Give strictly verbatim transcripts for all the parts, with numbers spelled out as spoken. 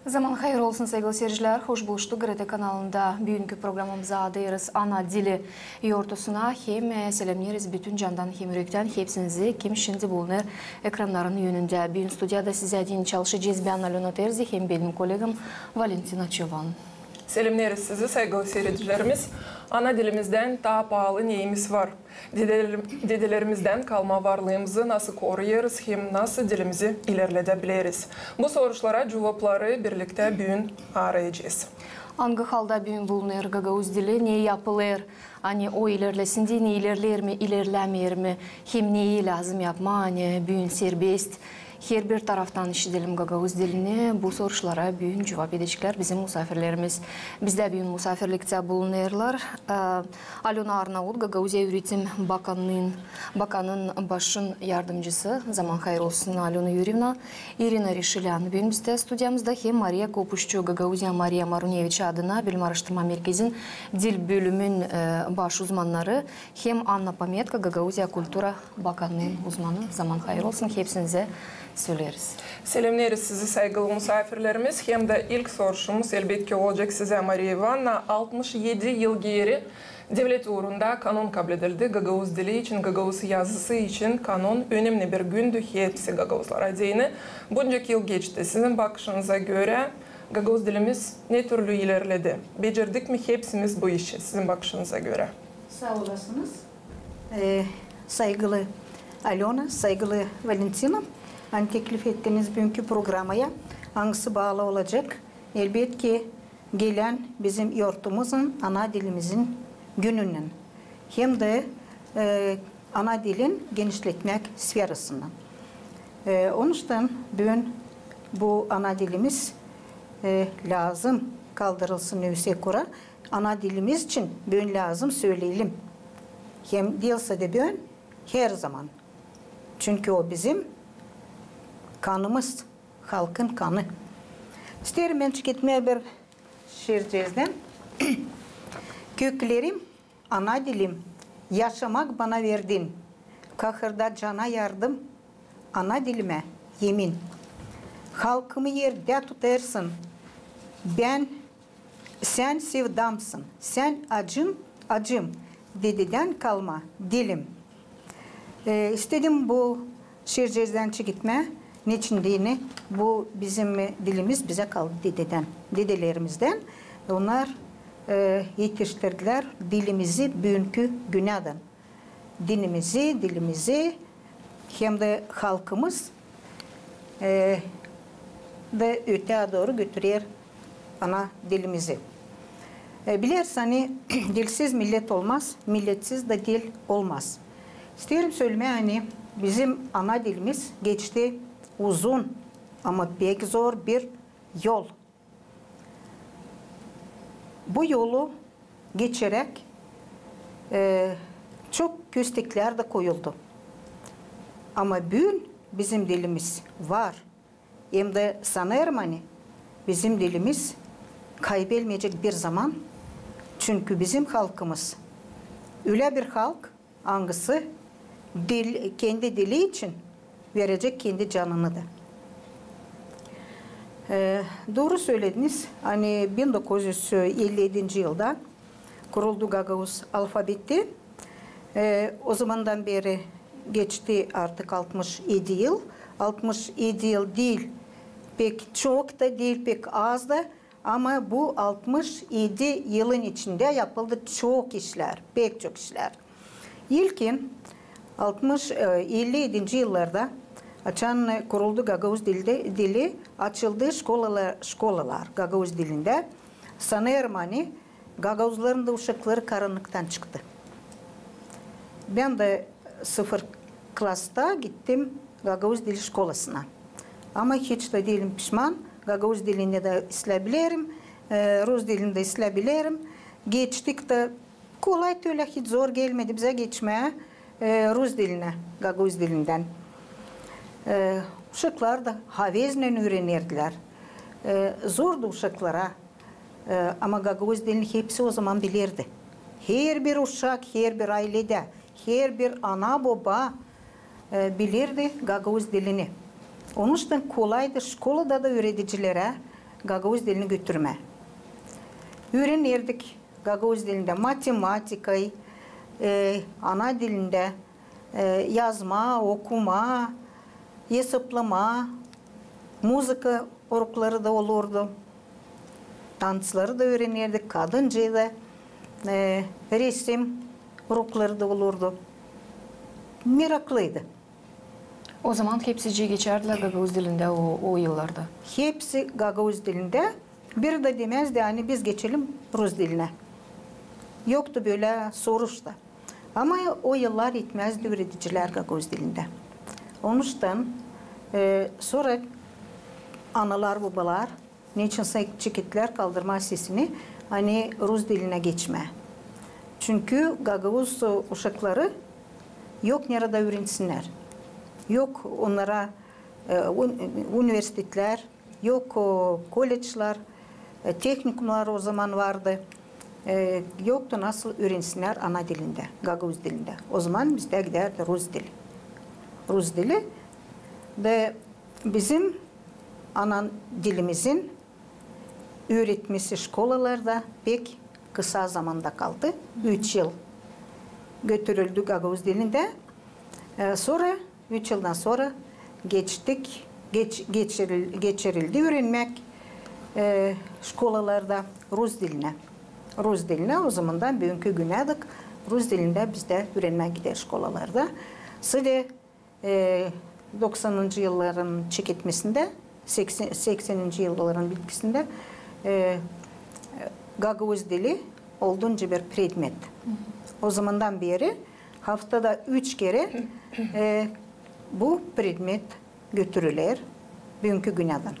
Zaman hayır olsun, saygılı seyircilär. Hoş buluştuk GRT kanalında. Büünkü programamızın adı Ana dili yortusuna. Hem, e, selämneeriz bütün candan hem ürektan hepsinizi, kim şindi bulunêr ekrannarın önündä. Büün studiyada sizä deyni çalışacez bän, Alöna Terzi, hem benim kollegam Valentina Çoban. Selämneeriz sizi, saygılı siiredicilerimiz. Ana dilimizdän taa paalı neyimiz var? Dedeler-, dedelerimizdän kalma varlıımızı nasıl koruyêrız hem nasıl dilimizi ilerledä bileriz? Bu soruşlara cuvapları birliktä büün arayacez. Angı halda büün bulunêr gagauz dili, ne yapılêr, ani o ilerlesin deyni, ilerleer mi, ilerlämeer mi, hem neyi lääzım yapmaa, ani büün serbest herbir taraftan işidelim gagauz dilini? Bu soruşlara büün cuvap edeceklär bizim musaafirlerimiz. Bizdä büün musaafirliktä bulunêrlar, e, Alöna Arnaut, Gagauziya üüretim bakanın, bakanın başın yardımcısı, zaman hayır olsun, Alöna Yurevna, İrina Reşilän büün bizdä studiyamızda, hem Mariya Kopuşçu, Gagauziya Mariya Maruneviç adına bilim aaraştırma merkezin dil bölümün, e, baş uzmannarı, hem Anna Pometka, Gagauziya kultura bakanın uzmanı. Zaman hayır olsun, hepsinizä söleeriz. Selämneeriz sizi, saygılı musaafirlerimiz. Hem dä ilk soruşumuz, elbetki, olacek sizä, Mariya İvanna. Altmış edi yıl geeri devlet uurunda kanon kabledildi. Gagauz dili için, gagauz yazısı için kanon önemli bir gündü hepsi gagauzlara deyni. Buncak yıl geçti. Sizin bakışınıza görä, gagauz dilimiz ne türlü ilerledi? Becerdik mi hepsimiz bu işi, sizin bakışınıza görä? Saa olasınız. E, saygılı Alöna, saygılı Valentina, ani teklif ettiniz büünkü programaya, angısı baalı olacek, elbetki, gelän bizim yortumuzun, ana dilimizin gününnän, hem dä, e, ana dilin genişletmäk sferasınnan. E, onuştan büün bu ana dilimiz, e, lääzım kaldırılsın, öyleyse kura, ana dilimiz için büün lääzım söleyelim. Hem diil sade büün, herzaman. Çünkü o bizim kanımız, halkın kanı. İsteerim bän çeketmää bir şiirceezdän. Köklerim, ana dilim, yaşamak bana verdin. Kahırda cana yardım, ana dilimä emin. Halkımı erdä tutêrsın, bän sän sevdamsın, sän acım, acım, dededän kalma dilim. E, istedim bu şiirceezdän çeketmää, neçin deyni bu bizim, e, dilimiz bizä kaldı dededän, dedelerimizdän. Onnar, e, etiştirdilär dilimizi büünkü günädän. Dinimizi, dilimizi, hem dä halkımız, e, dä ötää dooru götürer ana dilimizi. E, bilersin, ani dilsiz millet olmaz, milletsiz dä dil olmaz. İsteerim sölemää, ani bizim ana dilimiz geçti uzun, ama pek zor bir yol. Bu yolu geçeräk, e, çok kösteklär dä koyuldu. Ama büün bizim dilimiz var. Hem dä sanêrım, ani bizim dilimiz kaybelmeyecek bir zaman. Çünkü bizim halkımız ölä bir halk, angısı dil, kendi dili için verecek kendi canını da. E, dooru sölediniz, ani bin dokuz üz elli edinci yılda kuruldu gagauz alfabeti. E, o zamandan beri geçti artık altmış edi yıl. Altmış edi yıl diil pek çok da, diil pek az da. Ama bu altmış edi yılın içindä yapıldı çok işlär, pek çok işlär. İlkin altmış, e, elli edinci yıllarda, açan, e, kuruldu gagauz dilde, dili, açıldı şkolalar, şkolalar gagauz dilindä. Sanêrım, ani gagauzların da uşakları karannıktan çıktı. Bän dä sıfır klasta gittim gagauz dili şkolasına. Ama hiç dä diilim pişman, gagauz dilini dä islää bilerim, e, rus dilini dä islää bilerim. Geçtik dä kolay, ölä hiç zor gelmedi bizä geçmää, e, rus dilinä gagauz dilindän. E, uşaklar da haveznän üürenerdilär. E, zordu uşaklara. E, ama gagauz dilini hepsi o zaman bilirdi. Herbir uşak, herbir ayledä, herbir ana-boba, e, bilirdi gagauz dilini. Onuştan kolaydı şkolada da üüredicilerä gagauz dilini götürmää. Üürenerdik gagauz dilindä matematikayı, e, ana dilindä, e, yazmaa, okumaa, esaplamaa, muzıka urokları da olurdu. Tansları da üürenerdik, kadıncayı da, e, resim urokları da olurdu. Meraklıydı. O zaman hepsicii geçärdilär gagauz dilindä o, o yıllarda? Hepsi gagauz dilindä. Biri dä demäzdi, ani biz geçelim rus dilinä. Yoktu bölä soruş ta. Ama o yıllar etmäzdi üüredicilär gagauz dilindä. Onuştan, e, sora analar, bobalar neçin sä çekettilär kaldırmaa sesini, ani rus dilinä geçmää. Çünkü gagauz uşakları yok neredä üürensinnär. Yok onnara, e, un-, universitetlär, yok o kolleclär, e, tehnikumlar o zaman vardı. E, yoktu nasıl üürensinnär ana dilindä, gagauz dilindä. O zaman bizdä gidärdi rus dili. Rus dili. Da bizim ana dilimizin üüretmesi şkolalarda pek kısa zamanda kaldı. Üç yıl götürüldü gagauz dilindä. E, sora, üç yıldan sora geçtik, geç-, geçiril-, geçirildi üürenmäk, e, şkolalarda rus dilinä. Rus dilinä o zamandan büünkü günädek rus dilindä bizdä üürenmää gider şkolalarda. Sade e, doksanıncı yılların çeketmesindä, seksen, sekseninci yılların bitkisindä, e, gagauz dili oldunca bir predmet. O zamandan beri haftada üç kerä, e, bu predmet götürüler büünkü günädän.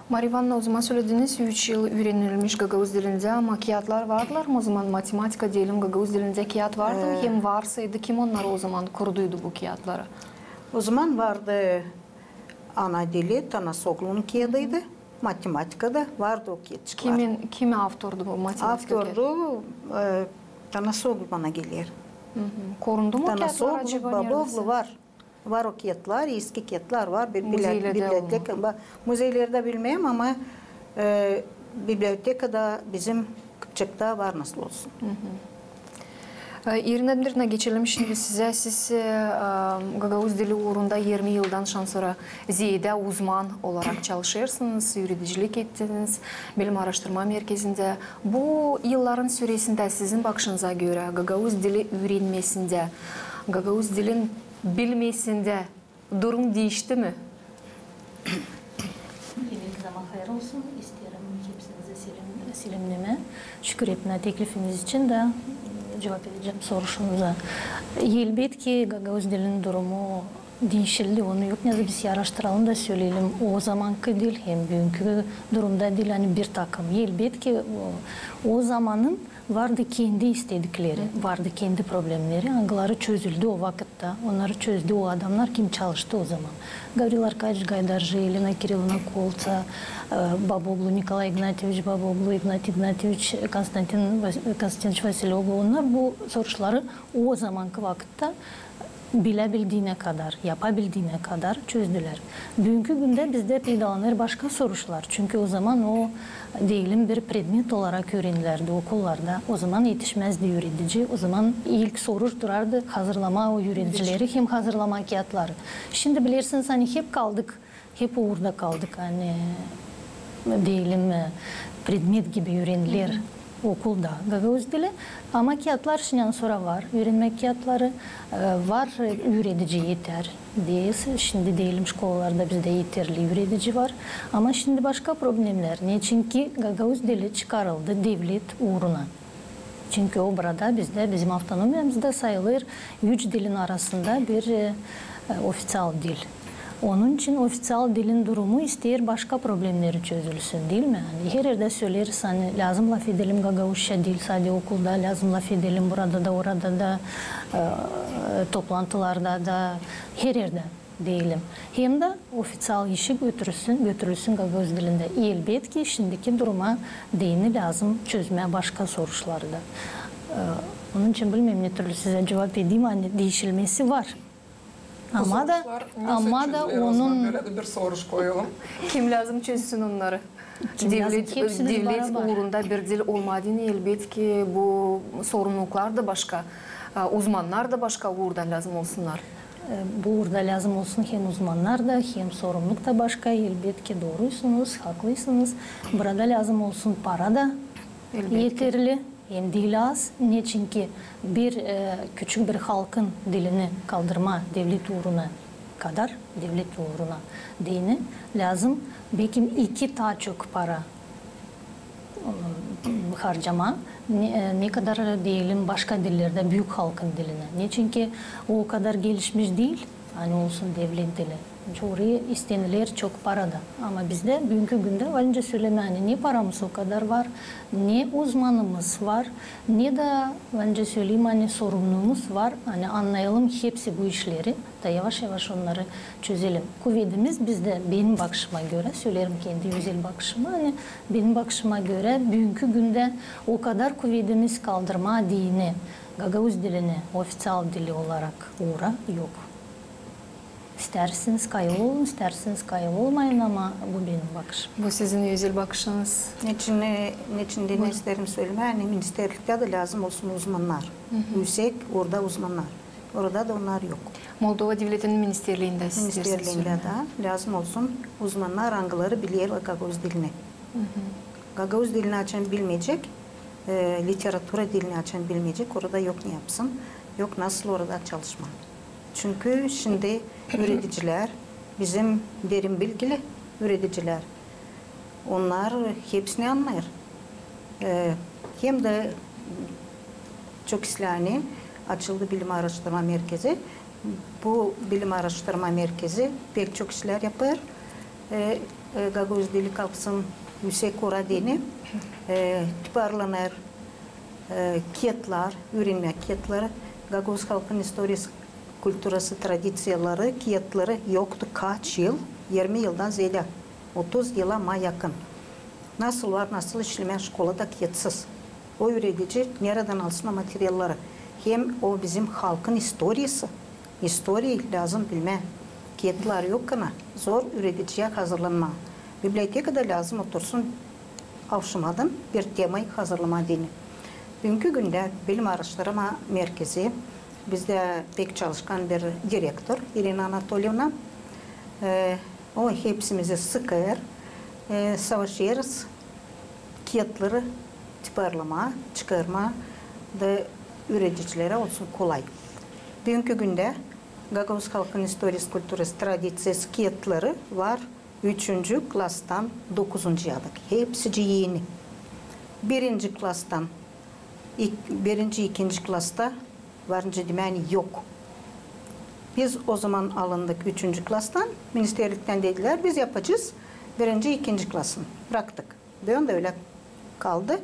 Mariya İvanovna, o zaman sölediniz, üç yıl üürenilmiş gagauz dilindä, ama kiyatlar vardılar mı o zaman, matematika deyelim, gagauz dilindä kiyat vardı mı? E, hem varsaydı, kim onnarı o zaman kuruydu, bu kiyatları? O zaman vardı ana dili, Tanasoglunun kiyadıydı, matematikada vardı o kiyatçıklar. Kimin, kimi avtordu bu matematika kiyatı? Avtordu, e, Tanasoglu bana geler. Korundu mu o kiyatlar acaba neredäsä? Tanasoglu, Baboglu var. Var o kiyatlar, eski kiyatlar var. Biblioteka, muzeylerdä bilmeerim, ama, e, bibliotekada bizim Kıpçakta var, nasıl olsun. E, İrina Dmitriyevna, geçelim şindi sizä. Siz, e, gagauz dili uurunda irmi yıldan şansora zeedä uzman olarak çalışêrsınız, üüredicilik ettiniz Bilim aaraştırma merkezindä. Bu yılların süresindä sizin bakışınıza görä gagauz dili üürenmesindä, gagauz dilin bilmesindä durum diişti mi? Evvel zaman hayır olsun. İsteerim hepsinizi selam-, selamnemää, şükür etmää teklifiniz için da, e, cuvap edecäm soruşunuza. Elbetki, gagauz dilin durumu diişildi. Onu yok ne yazık biz aaraştıralım da söleyelim. O zamankı dil hem büünkü durumda dil, ani bir takım. Elbetki, o, o zamanın vardı kendi istedikleri, vardı kendi problemleri, angıları çözüldü o vakıtta. Onnarı çözdü o adamnar, kim çalıştı o zaman. Gavril Arkadyeviç Gaydarji, Elena Kirillina Koltsa, e, Baboglu, Nikolay İgnatyeviç Baboglu, İgnatye İgnatyeviç, Konstantin Vas-, Konstantinoviç Vasiloglu. Onnar bu soruşları o zamankı vakıtta biläbildiinä kadar, yapabildiinä kadar çözdülär. Büünkü gündä bizdä peydalanêr başka soruşlar. Çünkü o zaman o, deyelim, bir predmet olarak üürenilerdi okullarda. O zaman etişmäzdi üüredici. O zaman ilk soruş durardı hazırlamaa o üüredicileri hem hazırlamaa kiyatları. Şindi bilersiniz, ani hep kaldık, hep uurda kaldık, ani, deyelim, e, predmet gibi üüreniler okulda gagauz dili. Ama kiyatlar şindän sora var, üürenmäk kiyatları, e, var, e, üüredici eter deyiz. Şindi deyelim, şkolalarda bizdä eterli üüredici var. Ama şindi başka problemlär. Neçinki gagauz dili çıkarıldı devlet uuruna. Çünkü o burada bizdä, bizim avtonomiyamızda sayılêr üç dilin arasında bir, e, e, ofiţial dil. Onun için ofiţial dilin durumu isteer başka problemleri çözülsün, diil mi? Ani her erdä söleeriz, ani lääzım lafedelim gagauzça diil sade okulda, lääzım lafedelim burada da, orada da, e, toplantılarda da, her erdä deyelim. Hem dä ofiţial işi götürülsün, götürülsün gagauz dilindä. Elbetki, şindiki duruma deyni lääzım çözmää başka soruşları da. E, onun için bilmeerim, ne türlü sizä cuvap edeyim, ani diişilmesi var. Ama da, ama da onun böyle bir soruş koyalım. Kim lääzım çözsün onnarı? Devlet, devlet uurunda bir dil olmadıyını, elbetki, bu sorumluluklar da başka, e, uzmannar da başka uurda lääzım olsunnar. E, bu uurda lääzım olsun hem uzmannar da, hem sorumluluk da başka. Elbetki, dooruysunuz, haklısınız. Burada lääzım olsun para da elbetki eterli. Hem diil az, neçinki bir, e, küçük bir halkın dilini kaldırmaa devlet uuruna kadar, devlet uuruna deyni lääzım bekim iki taa çok para, ım, harcamaa, ne, e, ne kadar deyelim başka dillerdä büük halkın dilinä. Neçinki o kadar gelişmiş diil, ani olsun devlet dili. Orayı isteniler çok para da. Ama bizdä büünkü gündä, var nicä sölemää, ani ne paramız o kadar var, ne uzmanımız var, ne dä, var nicä söleyim, ani sorumlulumuz var, ani annayalım hepsi bu işleri. Da yavaş-yavaş onnarı çözelim. Kuvedimiz bizdä, benim bakışıma görä, söleerim kendi özel bakışımı, ani benim bakışıma görä, büünkü gündä o kadar kuvedimiz kaldırmaa deyni, gagauz dilini ofiţial dili olarak uura yok. İstärsiniz kayıl olun, istärsiniz kayıl olmayın, ama bu benim bakışım. Bu sizin özel bakışınız. Neçin, e, neçin deyni isteerim sölemää, ani ministerliktä dä lääzım olsun uzmannar. Üüsek orada uzmannar. Orada da onnar yok. Moldova devletinin ministerliindä, isteersiniz sölemää. Ministerliindä dä lääzım olsun uzmannar, angıları bilerlär gagauz dilini. Gagauz dilini açan bilmeyecek, e, literatura dilini açan bilmeyecek, orada yok ne yapsın, yok nasıl orada çalışmaa. Çünkü şindi üüredicilär, bizim derin bilgili üüredicilär, onnar hepsini annêêr. E, hem dä çok islää, ani açıldı bilim aaraştırma merkezi. Bu bilim aaraştırma merkezi pek çok işlär yapêr. E, e, gagauz dili kalksın üüsek uura deyni, e, tiparlanêr, e, kiyatlar, üürenmä kiyatları, gagauz halkın istoriyası, kulturası, tradiţiyaları, kiyatları yoktu kaç yıl, irmi yıldan zeedä, otuz yıla maa yakın. Nasıl var, nasıl işlemää şkolada kiyatsız? O üüredici neredän alsın o materialları? Hem o bizim halkın istoriyası. İstoriyayı lääzım bilmää. Kiyatlar yok kana, zor üürediciyä hazırlanmaa. Bibliotekada lääzım otursun avşamadın bir temayı hazırlamaa deyni. Büünkü gündä bilim aaraştırma merkezi, bizdä pek çalışkan bir direktor İrina Anatolyevna, e, o hepsimizi sıkêr, e, savaşêrız kiyatları tiparlamaa, çıkarmaa da üüredicilerä olsun kolay. Büünkü gündä gagauz halkın istoriyası, kulturası, tradiţiyası kiyatları var üçüncü klastan dokuzuncuya dek. Hepsicii eni. Birinci klastan, ik-, birinci, ikinci klasta var nicä demää, ani yok. Biz o zaman alındık üçüncü klastan, ministerliktän dedilär, biz yapacez birinci, ikinci klasın. Braktık. Da o da ölä kaldı.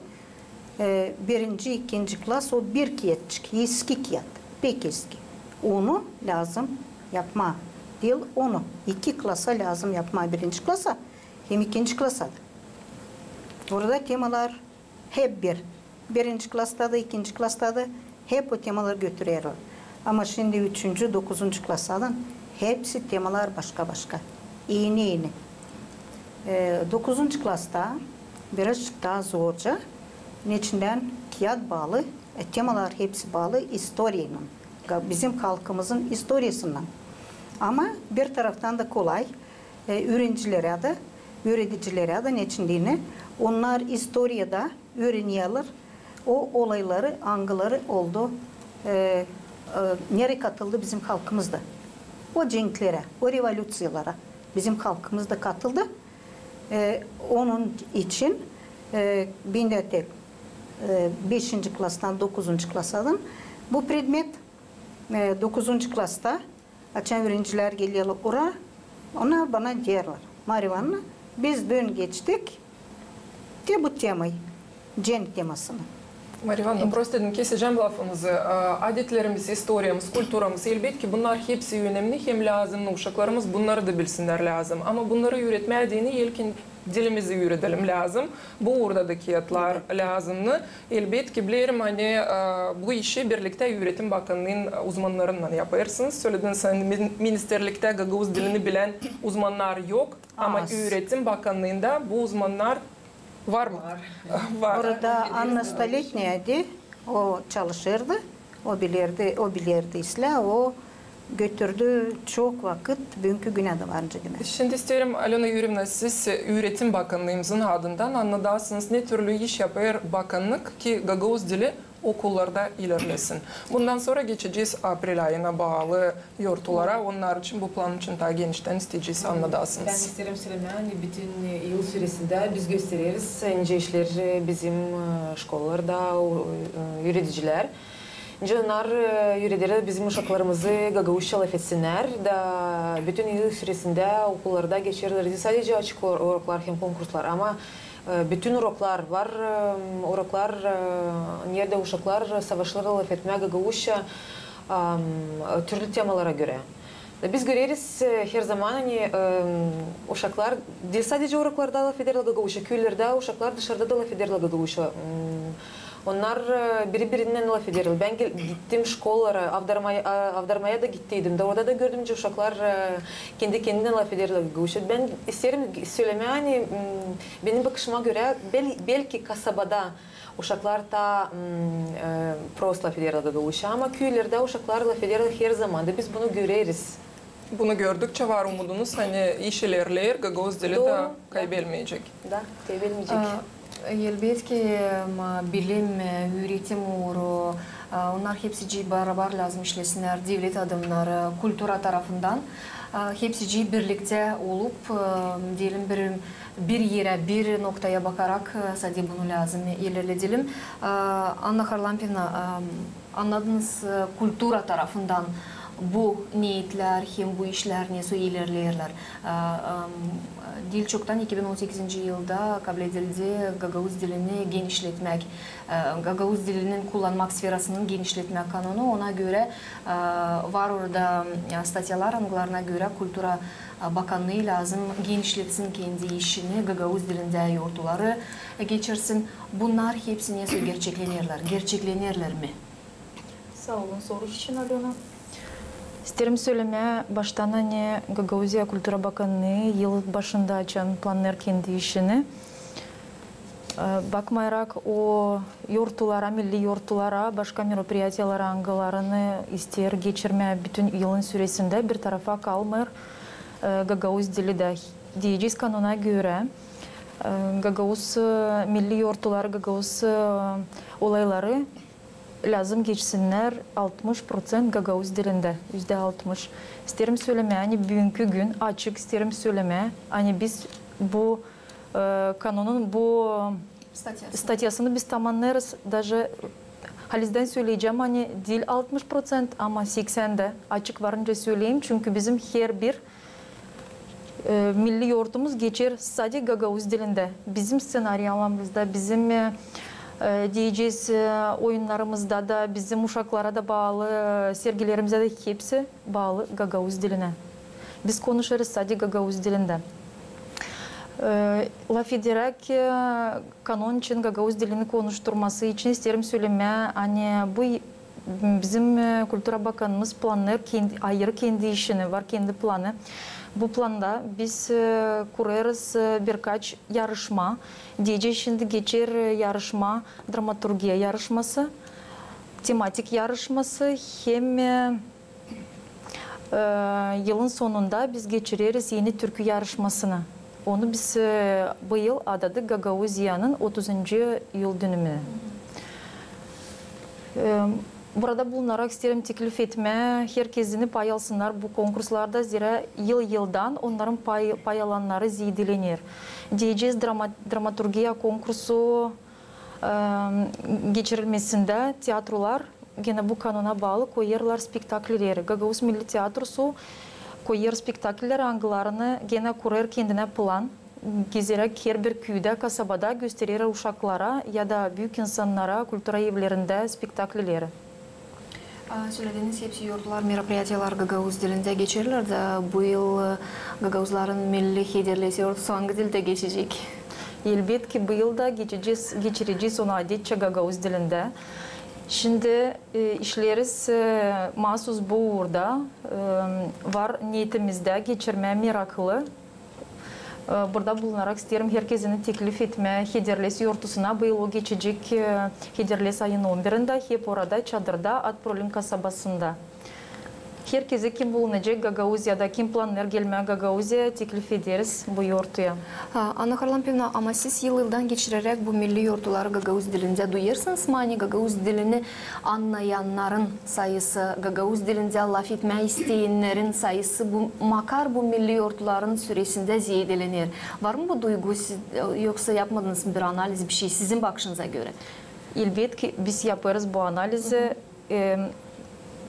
E, birinci, ikinci klas, o bir kiyatçık, eski kiyat, pek eski. Onu lääzım yapmaa. Diil onu, iki klasa lääzım yapmaa, birinci klasa hem ikinci klasa da. Orada temalar hep bir. Birinci klasta da, ikinci klasta da hep o temaları götürerlär. Ama şindi üçüncü, dokuzuncu klasadan hepsi temalar başka-başka. Eni-eni. E, dokuzuncu klasta birazcık taa zorca, neçin deyni kiyat baalı, e, temalar hepsi baalı istoriyaylan, ga-, bizim halkımızın istoriyasınnan. Ama bir taraftan da kolay, e, üürencilerä dä, üüredicilerä dä, neçin deyni onnar istoriyada üürenerlär o olayları, angıları oldu, e, e, neredä katıldı bizim halkımız da. O cenklerä, o revolüţiyalara bizim halkımız da katıldı. E, onun için, e, bendä tek, e, beşinci klastan dokuzuncu klasadan bu predmet, e, dokuzuncu klasta açan üürencilär gelerlär ora, onnar bana deerlär: "Mariya İvannovna, biz büün geçtik te bu temayı, cenk temasını. Mariya İvannovna, prosto dedim, kesecäm lafınızı. Ee, adetlerimiz, istoriyamız, kulturamız, elbetki, bunnar hepsi önemni hem lääzımnı. Uşaklarımız bunnarı da bilsinnär lääzım. Ama bunnarı üüretmää deyni ilkin dilimizi üüredelim lääzım. Bu uurda da kiyatlar lääzımnı. Elbetki, bilerim, ani, e, bu işi birliktä üüretim bakannıın uzmannarınnan yapêrsınız. Sölediniz, ani min-, ministerliktä gagauz dilini bilän uzmannar yok. Ama üüretim bakannıında bu uzmannar var mı? Var. Orada Anna Stoletnaya, o çalışêrdı, o bilärdi, o bilärdi islää, o götürdü çok vakıt, büünkü günä dä var, nicä demää. Şindi isteerim, Alöna Yurevna, siz üüretim bakannıımızın adından annadasınız, ne türlü iş yapêr bakannık, ki gagauz dili okullarda ilerlesin. Bundan sora geçecez aprel ayına baalı yortulara, onnar için bu plan için taa geniştän isteyecez annadasınız. Bän isteerim sölemää, ani bütün yıl süresindä biz göstereriz, nicä işleer bizim, e, şkolalarda, o, e, üüredicilär. Nicä onnar, e, üürederlär bizim uşaklarımızı gagauzça lafetsinnär, da bütün yıl süresindä okullarda geçerlär, sadecä açık ur-, uroklar hem konkurslar, ama, e, bütün uroklar var, e, uroklar, e, neredä uşaklar savaşêrlar lafetmää gagauzça, am, türlü temalara görä. Da biz göreriz, e, herzaman, ani, e, uşaklar diil sadecä uroklarda lafederlär gagauzça, küülerdä uşaklar dışarıda da lafederlär gagauzça. M, onnar, e, biri-birinnän lafederlär. Bän gel-, gittim şkolalara, Avdarmaya, a, Avdarmaya da gittiydim. Da orada da gördüm, nicä uşaklar, e, kendi-kendinnän lafederlär gagauzça. Bän isteerim sölemää, ani, m, benim bakışıma görä, bel-, belki kasabada uşaklar taa, m, e, prost lafederlär gagauzça, ama küülerdä uşaklar lafederlär herzaman, da biz bunu göreriz. Bunu gördükçä var umudunuz, ani iş ilerleer, gagauz dili dä kaybelmeyecek. Da, kaybelmeyecek. E, elbetki, m, bilim, e, üüretim uuru, e, onnar hepsicii barabar lääzım işlesinnär, devlet adamnarı, kultura tarafından, e, hepsicii birliktä olup, e, deyelim, bir bir erä, bir noktaya bakarak, e, sade bunu lääzım ilerledelim. E, Anna Harlampievna, e, annadınız, e, kultura tarafından bu neetlär hem bu işlär nesoy ilerleerlär. E, e, diil çoktan, iki bin on sekizinci yılda kabledildi gagauz dilini genişletmäk, e, gagauz dilinin kullanmak sferasının genişletmäk kanonu. Ona görä, e, var orada, e, statyalar, angılarına görä kultura bakannıı lääzım genişletsin kendi işini, gagauz dilindä yortuları geçirsin. Bunnar hepsi nesoy gerçeklenerlär, gerçeklenerlär mi? Saa olun soruş için, Alöna. İsteerim sölemää baştan, ani Gagauziya kultura bakannıı yıl başında açan plannêêr kendi işini. E, bakmayarak o yortulara, milli yortulara, başka meropiriyatiyalara, angılarını isteer geçirmää bütün yılın süresindä, bir tarafa kalmêêr, e, gagauz dili dä. Deyecez, kanona görä, e, gagauz, e, milli yortuları, gagauz, e, olayları lääzım geçsinnär altmış proţent gagauz dilindä, üzdä altmış. İsteerim sölemää, ani büünkü gün açık, isteerim sölemää, ani biz bu e, kanonun bu statyasını biz tamannêêrız, daje halizdän söleyecäm, ani diil altmış proţent, ama seksän dä, açık varınca söleyim, çünkü bizim herbir, e, milli yortumuz geçer sade gagauz dilindä. Bizim sţenariyalarımızda, bizim, e, e, deyecez, e, oyunnarımızda da, bizim uşaklara da baalı, e, sergilerimizdä dä hepsi baalı gagauz dilinä. Biz konuşêrız sade gagauz dilindä. E, lafederäk, e, kanon için gagauz dilini konuşturması için isteerim sölemää, ani bu bizim, e, kultura bakannıımız plannêêr kendi, ayırı kendi işini, var kendi planı. Bu planda biz, e, kurêrız, e, birkaç yarışma. Deyecez, şindi geçer, e, yarışma, dramaturgiya yarışması, tematik yarışması hem, e, E, yılın sonunda biz geçireriz eni türkü yarışmasını. Onu biz, e, bu yıl adadık Gagauziyanın otuzuncu yıldönümünä. E, burada bulunarak isteerim teklif etmää, herkezini pay alsınnar bu konkurslarda, zerä yıl-yıldan onnarın pay, pay alannarı zeedelenir. Deyecez, drama-, dramaturgiya konkursu, e, geçirilmesindä teatrolar genä bu kanona baalı koyêrlar spektaklleri. Gagauz milli teatrosu koyêr spektaklleri, angılarını genä kurêr kendinä plan, gezeräk herbir küüdä, kasabada gösterer uşaklara ya da büük insannara kultura evlerindä spektaklileri. A, sölediniz, hepsi yortular, meropriyatiyalar gagauz dilindä geçerlär da bu yıl, e, gagauzların milli Hederlez yortusu angı dildä geçecek? Elbetki, bu yıl da geçirecez, geçirecez onu adetçä gagauz dilindä. Şindi, e, işleriz, e, maasuz bu uurda, e, var neetimizdä geçirmää meraklı. E, burada bulunarak isteerim herkezini teklif etmää Hederlez yortusuna. Bu yıl o geçecek, e, Hederlez ayın on birindä, hep orada, çadırda, Atprolin kasabasında. Herkezi, kim bulunacek Gagauziyada, kim plannêêr gelmää Gagauziyaya, teklif ederiz bu yortuya. Ha, Anna Harlampevna, ama siz yıl-yıldan geçireräk bu milli yortuları gagauz dilindä duyêrsınız mı, ani gagauz dilini annayannarın sayısı, gagauz dilindä lafetmää isteyännerin sayısı bu, makar bu milli yortuların süresindä zeedelener? Var mı bu duygu, siz, yoksa yapmadınız mı bir analiz, bir şey sizin bakışınıza görä? Elbetki, biz yapêrız bu analizi. E,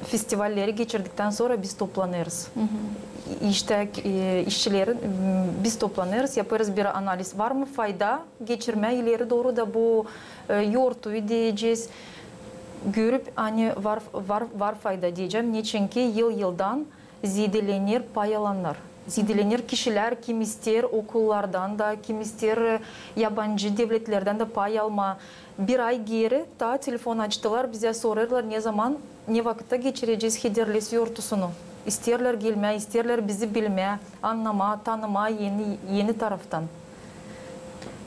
festivalleri geçirdiktän sora biz toplanêrız. İştä, e, işçileri, m, biz toplanêrız, yapêrız bir analiz. Var mı fayda geçirmää ileri dooru da bu, e, yortuyu deyecez. Görüp, ani var, var, var fayda deyecäm. Neçinki yıl-yıldan zeedelener pay alannar. Zeedelener kişilär, kim isteer okullardan da, kim isteer, e, yabancı devletlerdän dä pay almaa. Bir ay geeri taa telefon açtılar, bizä sorêrlar, ne zaman, ne vakıtta geçirecez Hederlez yortusunu. İsteerlär gelmää, isteerlär bizi bilmää, annamaa, tanımaa eni, eni taraftan.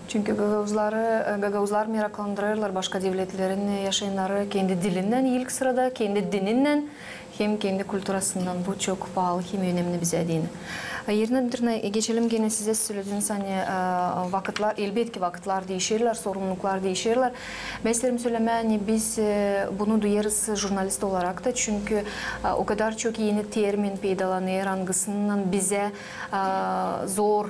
Çünkü gagauzları, e, gagauzlar meraklandırêrlar başka devletlerin yaşayannarı kendi dilinnän ilk sırada, kendi dininnän, hem kendi kulturasından. Bu çok paalı hem önemni bizä deyni. E, İrina Dmitriyevna, e, geçelim genä sizä. Sölediniz, ani, e, vakıtlar, elbetki, vakıtlar diişerlär, sorumluluklar diişerlär. Bän isteerim sölemää, ani biz, e, bunu duyêrız jurnalist olarak da, çünkü, e, o kadar çok eni termin peydalanêr, angısınnan bizä, e, zor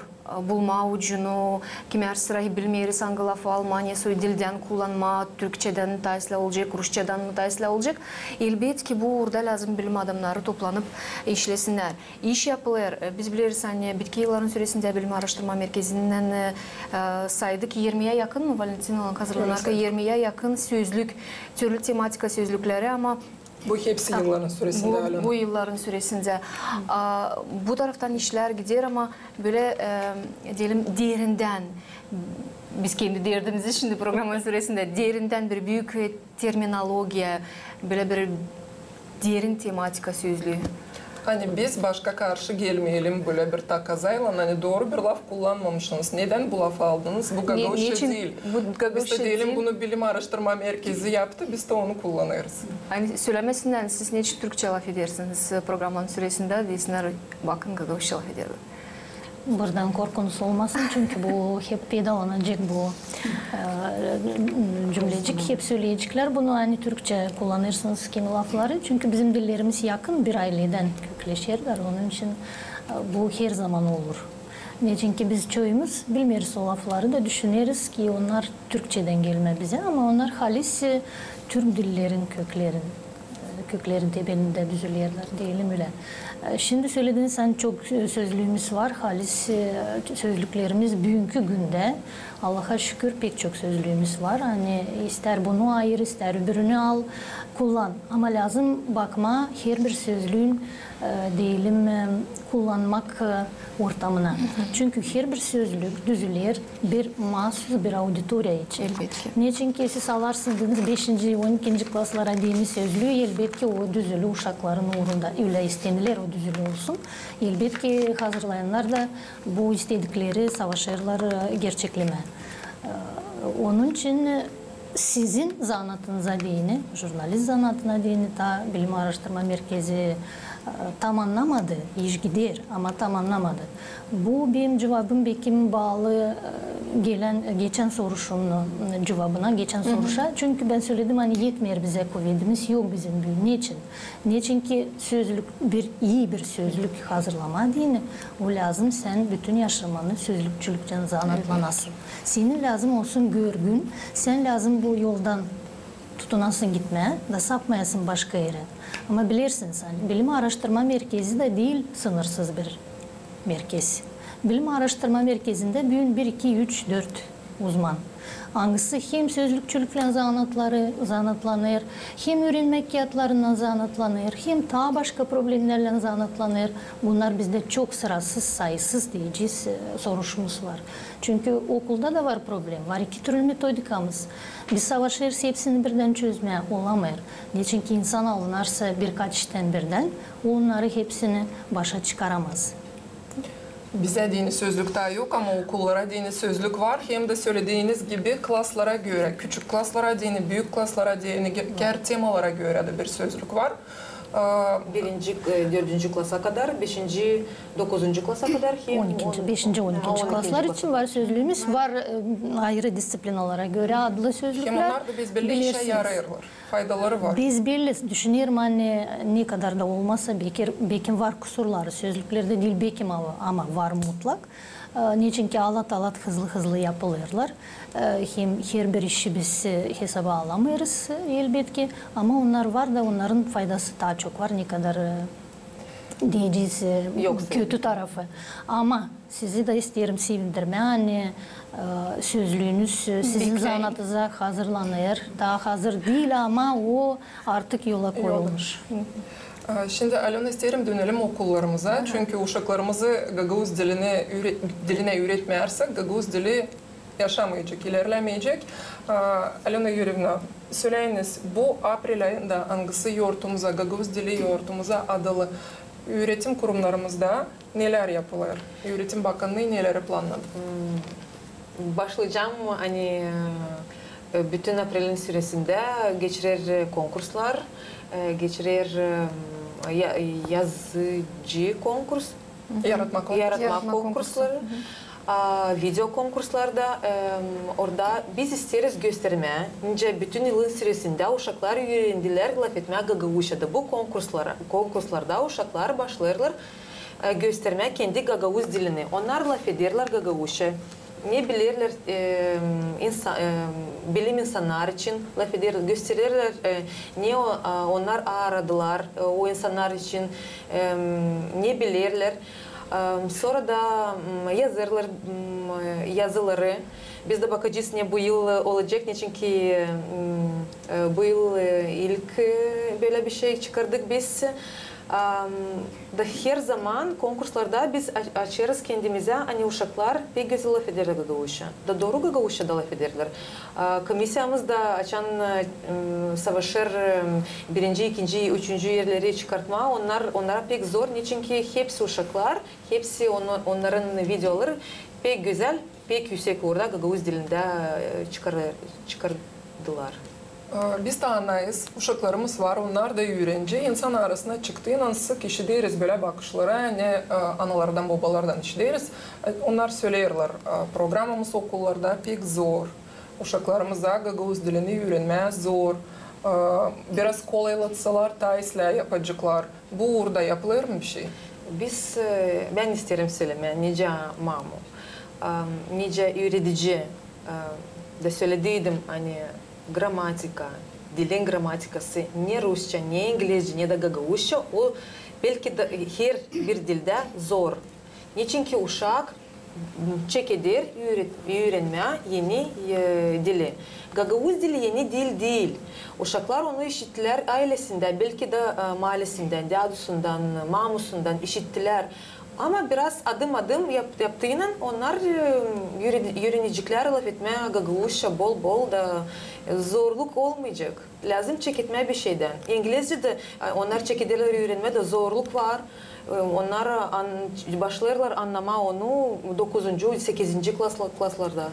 bulmaa ucunu, kimär sıra bilmeeriz, angı lafı almaa, ne soy dildän kullanmaa, türkçedän mi taa islää olacek, rusçadan mı taa islää olacek. Elbetki, bu uurda lääzım bilim adamnarı toplanıp işlesinnär. İş yapılêr. E, biz bileriz, ani bitki yılların süresindä Bilim aaraştırma merkezinnän, e, e, saydık, irmiyä yakın mı, Valentina, hazırlanarka irmiyä yakın sözlük, türlü tematika sözlükleri, ama Bu hepsi yılların süresindä, Alena. Bu yılların süresindä. A, bu taraftan işlär gider, ama bölä, e, deyelim, derindän, biz kendi derdimizi şindi programanın süresindä, derindän bir büük, e, terminologiya, bölä bir derin tematika sözlüü. Ani biz başka karşı gelmeyelim bölä bir takazaylan, ani dooru bir laf kullanmamışsınız. Nedän bu lafı aldınız? Bu gagauzça diil. Biz dä deyelim, bunu Bilim aaraştırma merkezi yaptı, biz dä onu kullanêrız. Ani sölemesinnär, siz neçin türkçä lafedersiniz, e, programanın süresindä, deysinnär, bakın, gagauzça lafeder. Buradan korkunuz olmasın, çünkü bu hep peydalanacek bu, e, cümlecik, hep söleyeceklär bunu, ani türkçä kullanêrsınız kimi lafları, çünkü bizim dillerimiz yakın, bir ayledän kökleşerlär, onun için, e, bu herzaman olur. Neçinki biz çoyumuz bilmeeriz o lafları da düşüneriz ki, onnar türkçedän gelmä bizä, ama onnar halis, e, türk dillerin köklerin, e, köklerin temelindä düzülerlär, deyelim ölä. E, şindi sölediniz, ani çok, e, sözlüümüz var, halis, e, sözlüklerimiz büünkü gündä, Allaha şükür, pek çok sözlüümüz var. Ani istär bunu ayır, istär öbürünü al, kullan. Ama lääzım bakmaa herbir sözlüün, e, deyelim, e, kullanmak, e, ortamına. Çünkü herbir sözlük düzüler bir maasuz bir auditoriya için. Elbetki. Neçinki siz alarsınız beşinci, on ikinci klaslara deyni sözlüü, elbetki, o düzülü uşakların uurunda. Ölä isteniler o düzülü olsun. Elbetki, hazırlayannar da bu istedikleri savaşêrlar, e, gerçeklemää. E, onun için, e, sizin zanaatınıza deyni, jurnalist zanaatına deyni, taa Bilim aaraştırma merkezi, e, tamannamadı, iş gider, ama tamannamadı. Bu benim cuvabım bekim baalı, e, gelän, geçän soruşun, e, cuvabına, geçän soruşa. Çünkü bän söledim, ani etmeer bizä kuvedimiz, yok bizim büün. Neçin? Neçinki sözlük, bir ii bir sözlük hazırlamaa deyni, o lääzım sän bütün yaşamanı sözlükçülükçän zanaatlanasın. Senin lääzım olsun görgün, sän lääzım bu yoldan tutunasın gitmää da sapmayasın başka erä. Ama bilersiniz, ani Bilim aaraştırma merkezi dä diil sınırsız bir merkez. Bilim aaraştırma merkezindä büün bir, iki, üç, dört uzman. Angısı hem sözlükçülüklän zanaatları, zanaatlanêr, hem üürenmä kiyatlarınnan zanaatlanêr, hem taa başka problemnerlän zanaatlanêr. Bunnar bizdä çok sırasız, sayısız deyecez, e, soruşumuz var. Çünkü okulda da var problem, var iki türlü metodikamız. Biz savaşêrız hepsini birdän çözmää, olamêêr. Neçinki insan alınarsa birkaç iştän birdän, o onnarı hepsini başa çıkaramaz. Bizä deyni sözlük taa yok, ama okullara deyni sözlük var. Hem dä sölediiniz gibi klaslara görä, küçük klaslara deyni, büük klaslara deyni, ge-, ger temalara görä dä bir sözlük var. Aa, birinci, e, dördüncü klasa kadar, beşinci, dokuzuncu klasa kadar hem on ikinci, beşinci, on ikinci klaslar için var sözlüümüz, var, e, ayırı disţiplinalara görä adlı sözlüklär. Hem onnar da bezbelli işä yarêêrlar. Faydaları var. Bezbelli, düşünerim, ani ne kadar da olmasa, bekim, bekim var kusurları sözlüklerdä, diil bekim, ama, ama var mutlak. E, neçinki alat-alat hızlı-hızlı yapılêrlar. E, hem herbir işi biz, e, hesaba alamêêrız, e, elbetki, ama onnar var da onnarın faydası taa çok var, ne kadar, e, deyecez, e, kötü tarafı. Ama sizi dä isteerim sevindirmää, ani, e, sözlüünüz, e, sizin zanaatıza hazırlanêr. Taa hazır diil, ama o artık yola koyulmuş. E, şindi, Alöna, isteerim dönelim okullarımıza. Çünkü uşaklarımızı gagauz dilinä üüre-, dilinä üüretmärsäk, gagauz dili yaşamayacek, ilerlemeyecek. E, Alöna Yurevna, söläyiniz, bu aprel ayında angısı yortumuza, gagauz dili yortumuza adalı üüretim kurumnarımızda nelär yapılêr? Üüretim bakannıı neleri plannadı? Başlayacam, ani, e, bütün aprelin süresindä geçirer, e, konkurslar, e, geçirer, e, ya-, yazıcı konkurs, yaratma konkurs. Yaratma konkursları, a, video konkurslarda, e, orada biz isteeriz göstermää, nicä bütün yılın süresindä uşaklar üürendilär lafetmää gagauzçada. Bu konkurslara, konkurslarda uşaklar başlêêrlar e, göstermää kendi gagauz dilini. Onnar lafederlär gagauzça. Ne bilerlär, e, insa-, e, bilim insannar için lafeder, göstererlär, e, ne o, a, onnar aaradılar, e, o insannar için, e, ne bilerlär. E, sora da, m, yazêrlar, m, yazıları. Biz dä bakacez, ne bu yıl olacek, neçinki, m, e, bu yıl, e, ilk, e, bölä bir şey çıkardık biz. Am, da her zaman konkurslarda biz a-, açêrız kendimizä, ani uşaklar pek gözäl lafederlär gagauzça. Da dooru gagauzça da lafederlär. A, komisiyamız da açan, e, m, savaşêr, e, birinci, ikinci, üçüncü erleri çıkartmaa, onnar, onnara pek zor, neçinki hepsi uşaklar, hepsi onu-, onnarın videoları pek gözäl, pek üüsek uurda gagauz dilindä, e, çıkar-, çıkardılar. E, biz taa annaêrız, uşaklarımız var, onnar da üürenci. İnsan arasına çıktıynan sık işideriz bölä bakışları, ani, e, analardan, bobalardan işideriz. E, onnar söleerlär, e, programamız okullarda pek zor. Uşaklarımıza gagauz dilini üürenmää zor. E, biraz kolaylatsalar, taa islää yapaceklar. Bu uurda yapılêr mı bir şey? Biz, e, bän isteerim sölemää, nicä mamu, e, nicä üüredici, e, da sölediydim, ani gramatika, dilin gramatikası, ne rusça, ne inglizcä, ne da gagauzça, o belki da, e, herbir dildä zor. Neçinki uşak çekeder üüret-, üürenmää eni, e, dili. Gagauz dili eni dil diil. Uşaklar onu işittilär aylesindä, belki da, e, maalesindän, dädusundan, mamusundan işittilär. Ama biraz adım-adım yap-, yaptıynan onnar, e, üüre-, üürenecekler lafetmää gagauzça bol-bol da, e, zorluk olmayacek. Lääzım çeketmää bir şeydän. İnglizcä dä, e, onnar çekederlär üürenmää da zorluk var. E, onnar an-, başlêêrlar annamaa onu dokuzuncu, sekizinci klasla-, klaslarda.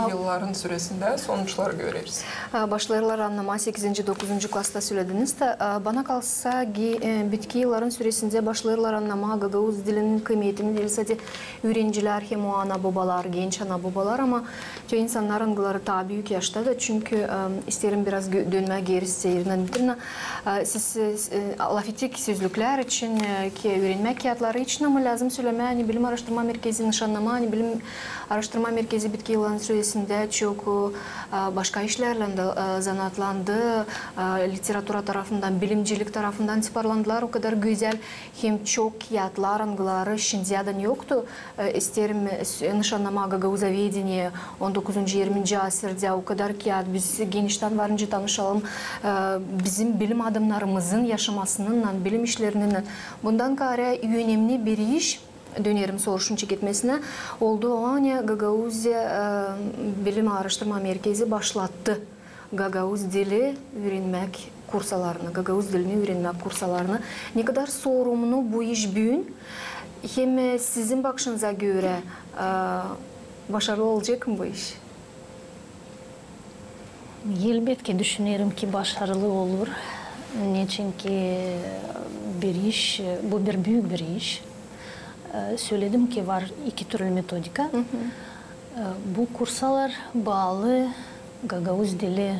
Yılların süresindä sonuçları göreriz. A, başlêêrlar annamaa sekizinci, dokuzuncu klasta sölediniz dä, a, bana kalsa, ge-, e, bitki yılların süresindä başlêêrlar annamaa gagauz dilinin kıymetini diil sade üürencilär hem o ana-bobalar, genç ana-bobalar, ama te insannar, angıları taa büük yaşta da, çünkü, e, isteerim biraz gö-, dönmää geeri sizä, İrina Dmitriyevna. E, siz, e, lafettik sözlüklär için, e, ki, üürenmä kiyatları için, ama lääzım sölemää, ani Bilim aaraştırma merkezi, nışannamaa, ani Bilim aaraştırma merkezi bitki yılların ötesindä çok, e, başka işlärlän dä, e, zanaatlandı, e, literatura tarafından, bilimcilik tarafından tiparlandılar o kadar gözäl. Hem çok kiyatlar, angıları şindiyädän yoktu. E, isteerim, e, s-, nışannamaa gagauzovedenie on dokuzuncu, irminci asirdä o kadar kiyat, biz geniştän var nicä tanışalım, e, bizim bilim adamnarımızın yaşamasınnan, bilim işlerininnän. Bundan kaarä önemli bir iş, dönerim soruşun çeketmesinä, oldu o, ani Gagauziya, e, bilim aaraştırma merkezi başlattı gagauz dili üürenmäk kursalarını, gagauz dilini üürenmäk kursalarını. Ne kadar sorumlu bu iş büün, hem, e, sizin bakışınıza görä, e, başarılı olacek mı bu iş? Elbetki, düşünerim ki, başarılı olur. Neçinki bir iş, bu bir büük bir iş. E, söledim ki, var iki türlü metodika. E, bu kursalar baalı gagauz dili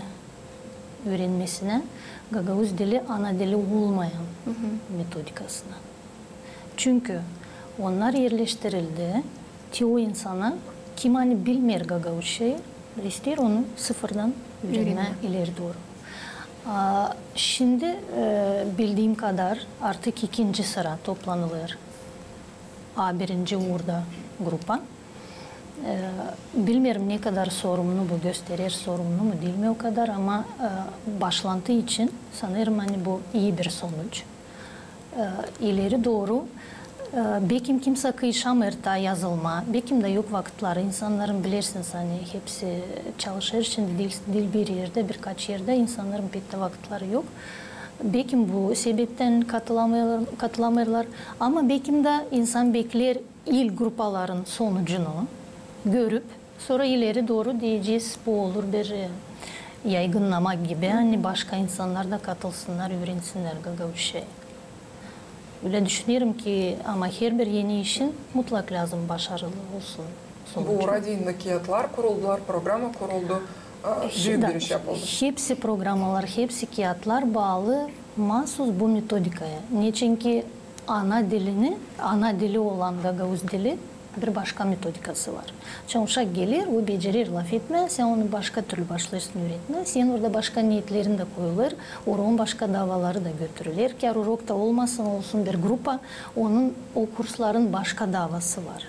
üürenmesinä, gagauz dili ana dili olmayan metodikasına. Çünkü onnar erleştirildi te o insana, kim ani bilmeer gagauzçayı, isteer onu sıfırdan üürenmää ileri dooru. A, şindi, e, bildiim kadar artık ikinci sıra toplanılêr A birinci uurda grupa. E, bilmeerim, ne kadar sorumlu bu, gösterer sorumlu mu, diil mi o kadar, ama, e, başlantı için sanêrım, ani bu ii bir sonuç. E, ileri dooru, e, bekim kimsä kıyışamêêr taa yazılmaa, bekim dä yok vakıtları insannarın, bilersiniz, ani hepsi çalışêr şindi, diil, diil bir erdä, birkaç erdä insannarın pek dä vakıtları yok. Bekim bu sebeptän katılamêêrlar, katılamêêrlar, ama bekim dä insan bekleer il grupaların sonucunu görüp, sora ileri dooru deyecez, bu olur bir, e, yaygınnamak gibi, ani başka insannar da katılsınnar, üürensinnär gagauzçayı. Ölä düşünerim ki, ama herbir eni işin mutlak lääzım başarılı olsun sonucu. Bu uura deyni kiyatlar kuruldular, programa kuruldu, e, büük bir iş yapıldı. Hepsi programalar, hepsi kiyatlar baalı maasuz bu metodikaya. Neçinki ana dilini, ana dili olan gagauz dili bir başka metodikası var. Çün uşak geler, o becerer lafetmää, sän onu başka türlü başlêêrsın üüretmää, sän orada başka neetlerin dä koyulêr, urogun başka davaları da götürüler. Kär urok ta olmasın, olsun bir grupa, onun o kursların başka davası var.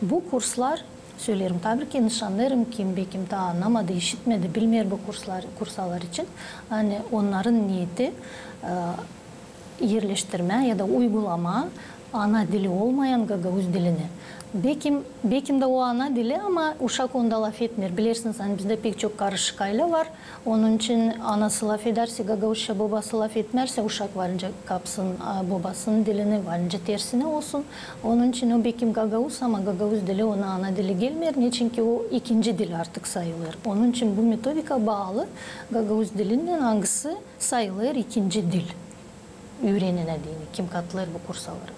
Bu kurslar, söleerim, tabii ki, nışannêêrım, kim bekim taa annamadı, işitmedi, bilmeer bu kurslar, kursalar için, ani onnarın neeti, e, erleştirmää ya da uygulamaa ana dili olmayan gagauz dilini. Bekim, bekim dä o ana dili, ama uşak onda lafetmeer. Bilersiniz, ani bizdä pek çok karışık aylä var. Onun için anası lafedärsä gagauzça, bobası lafetmeersä, uşak var nicä kapsın, a, bobasının dilini, var nicä tersinä olsun. Onun için o bekim gagauz, ama gagauz dili ona ana dili gelmeer, neçinki o ikinci dil artık sayılêr. Onun için bu metodika baalı gagauz dilinnän, angısı sayılêr ikinci dil üürenenä deyni, kim katılêr bu kursalara.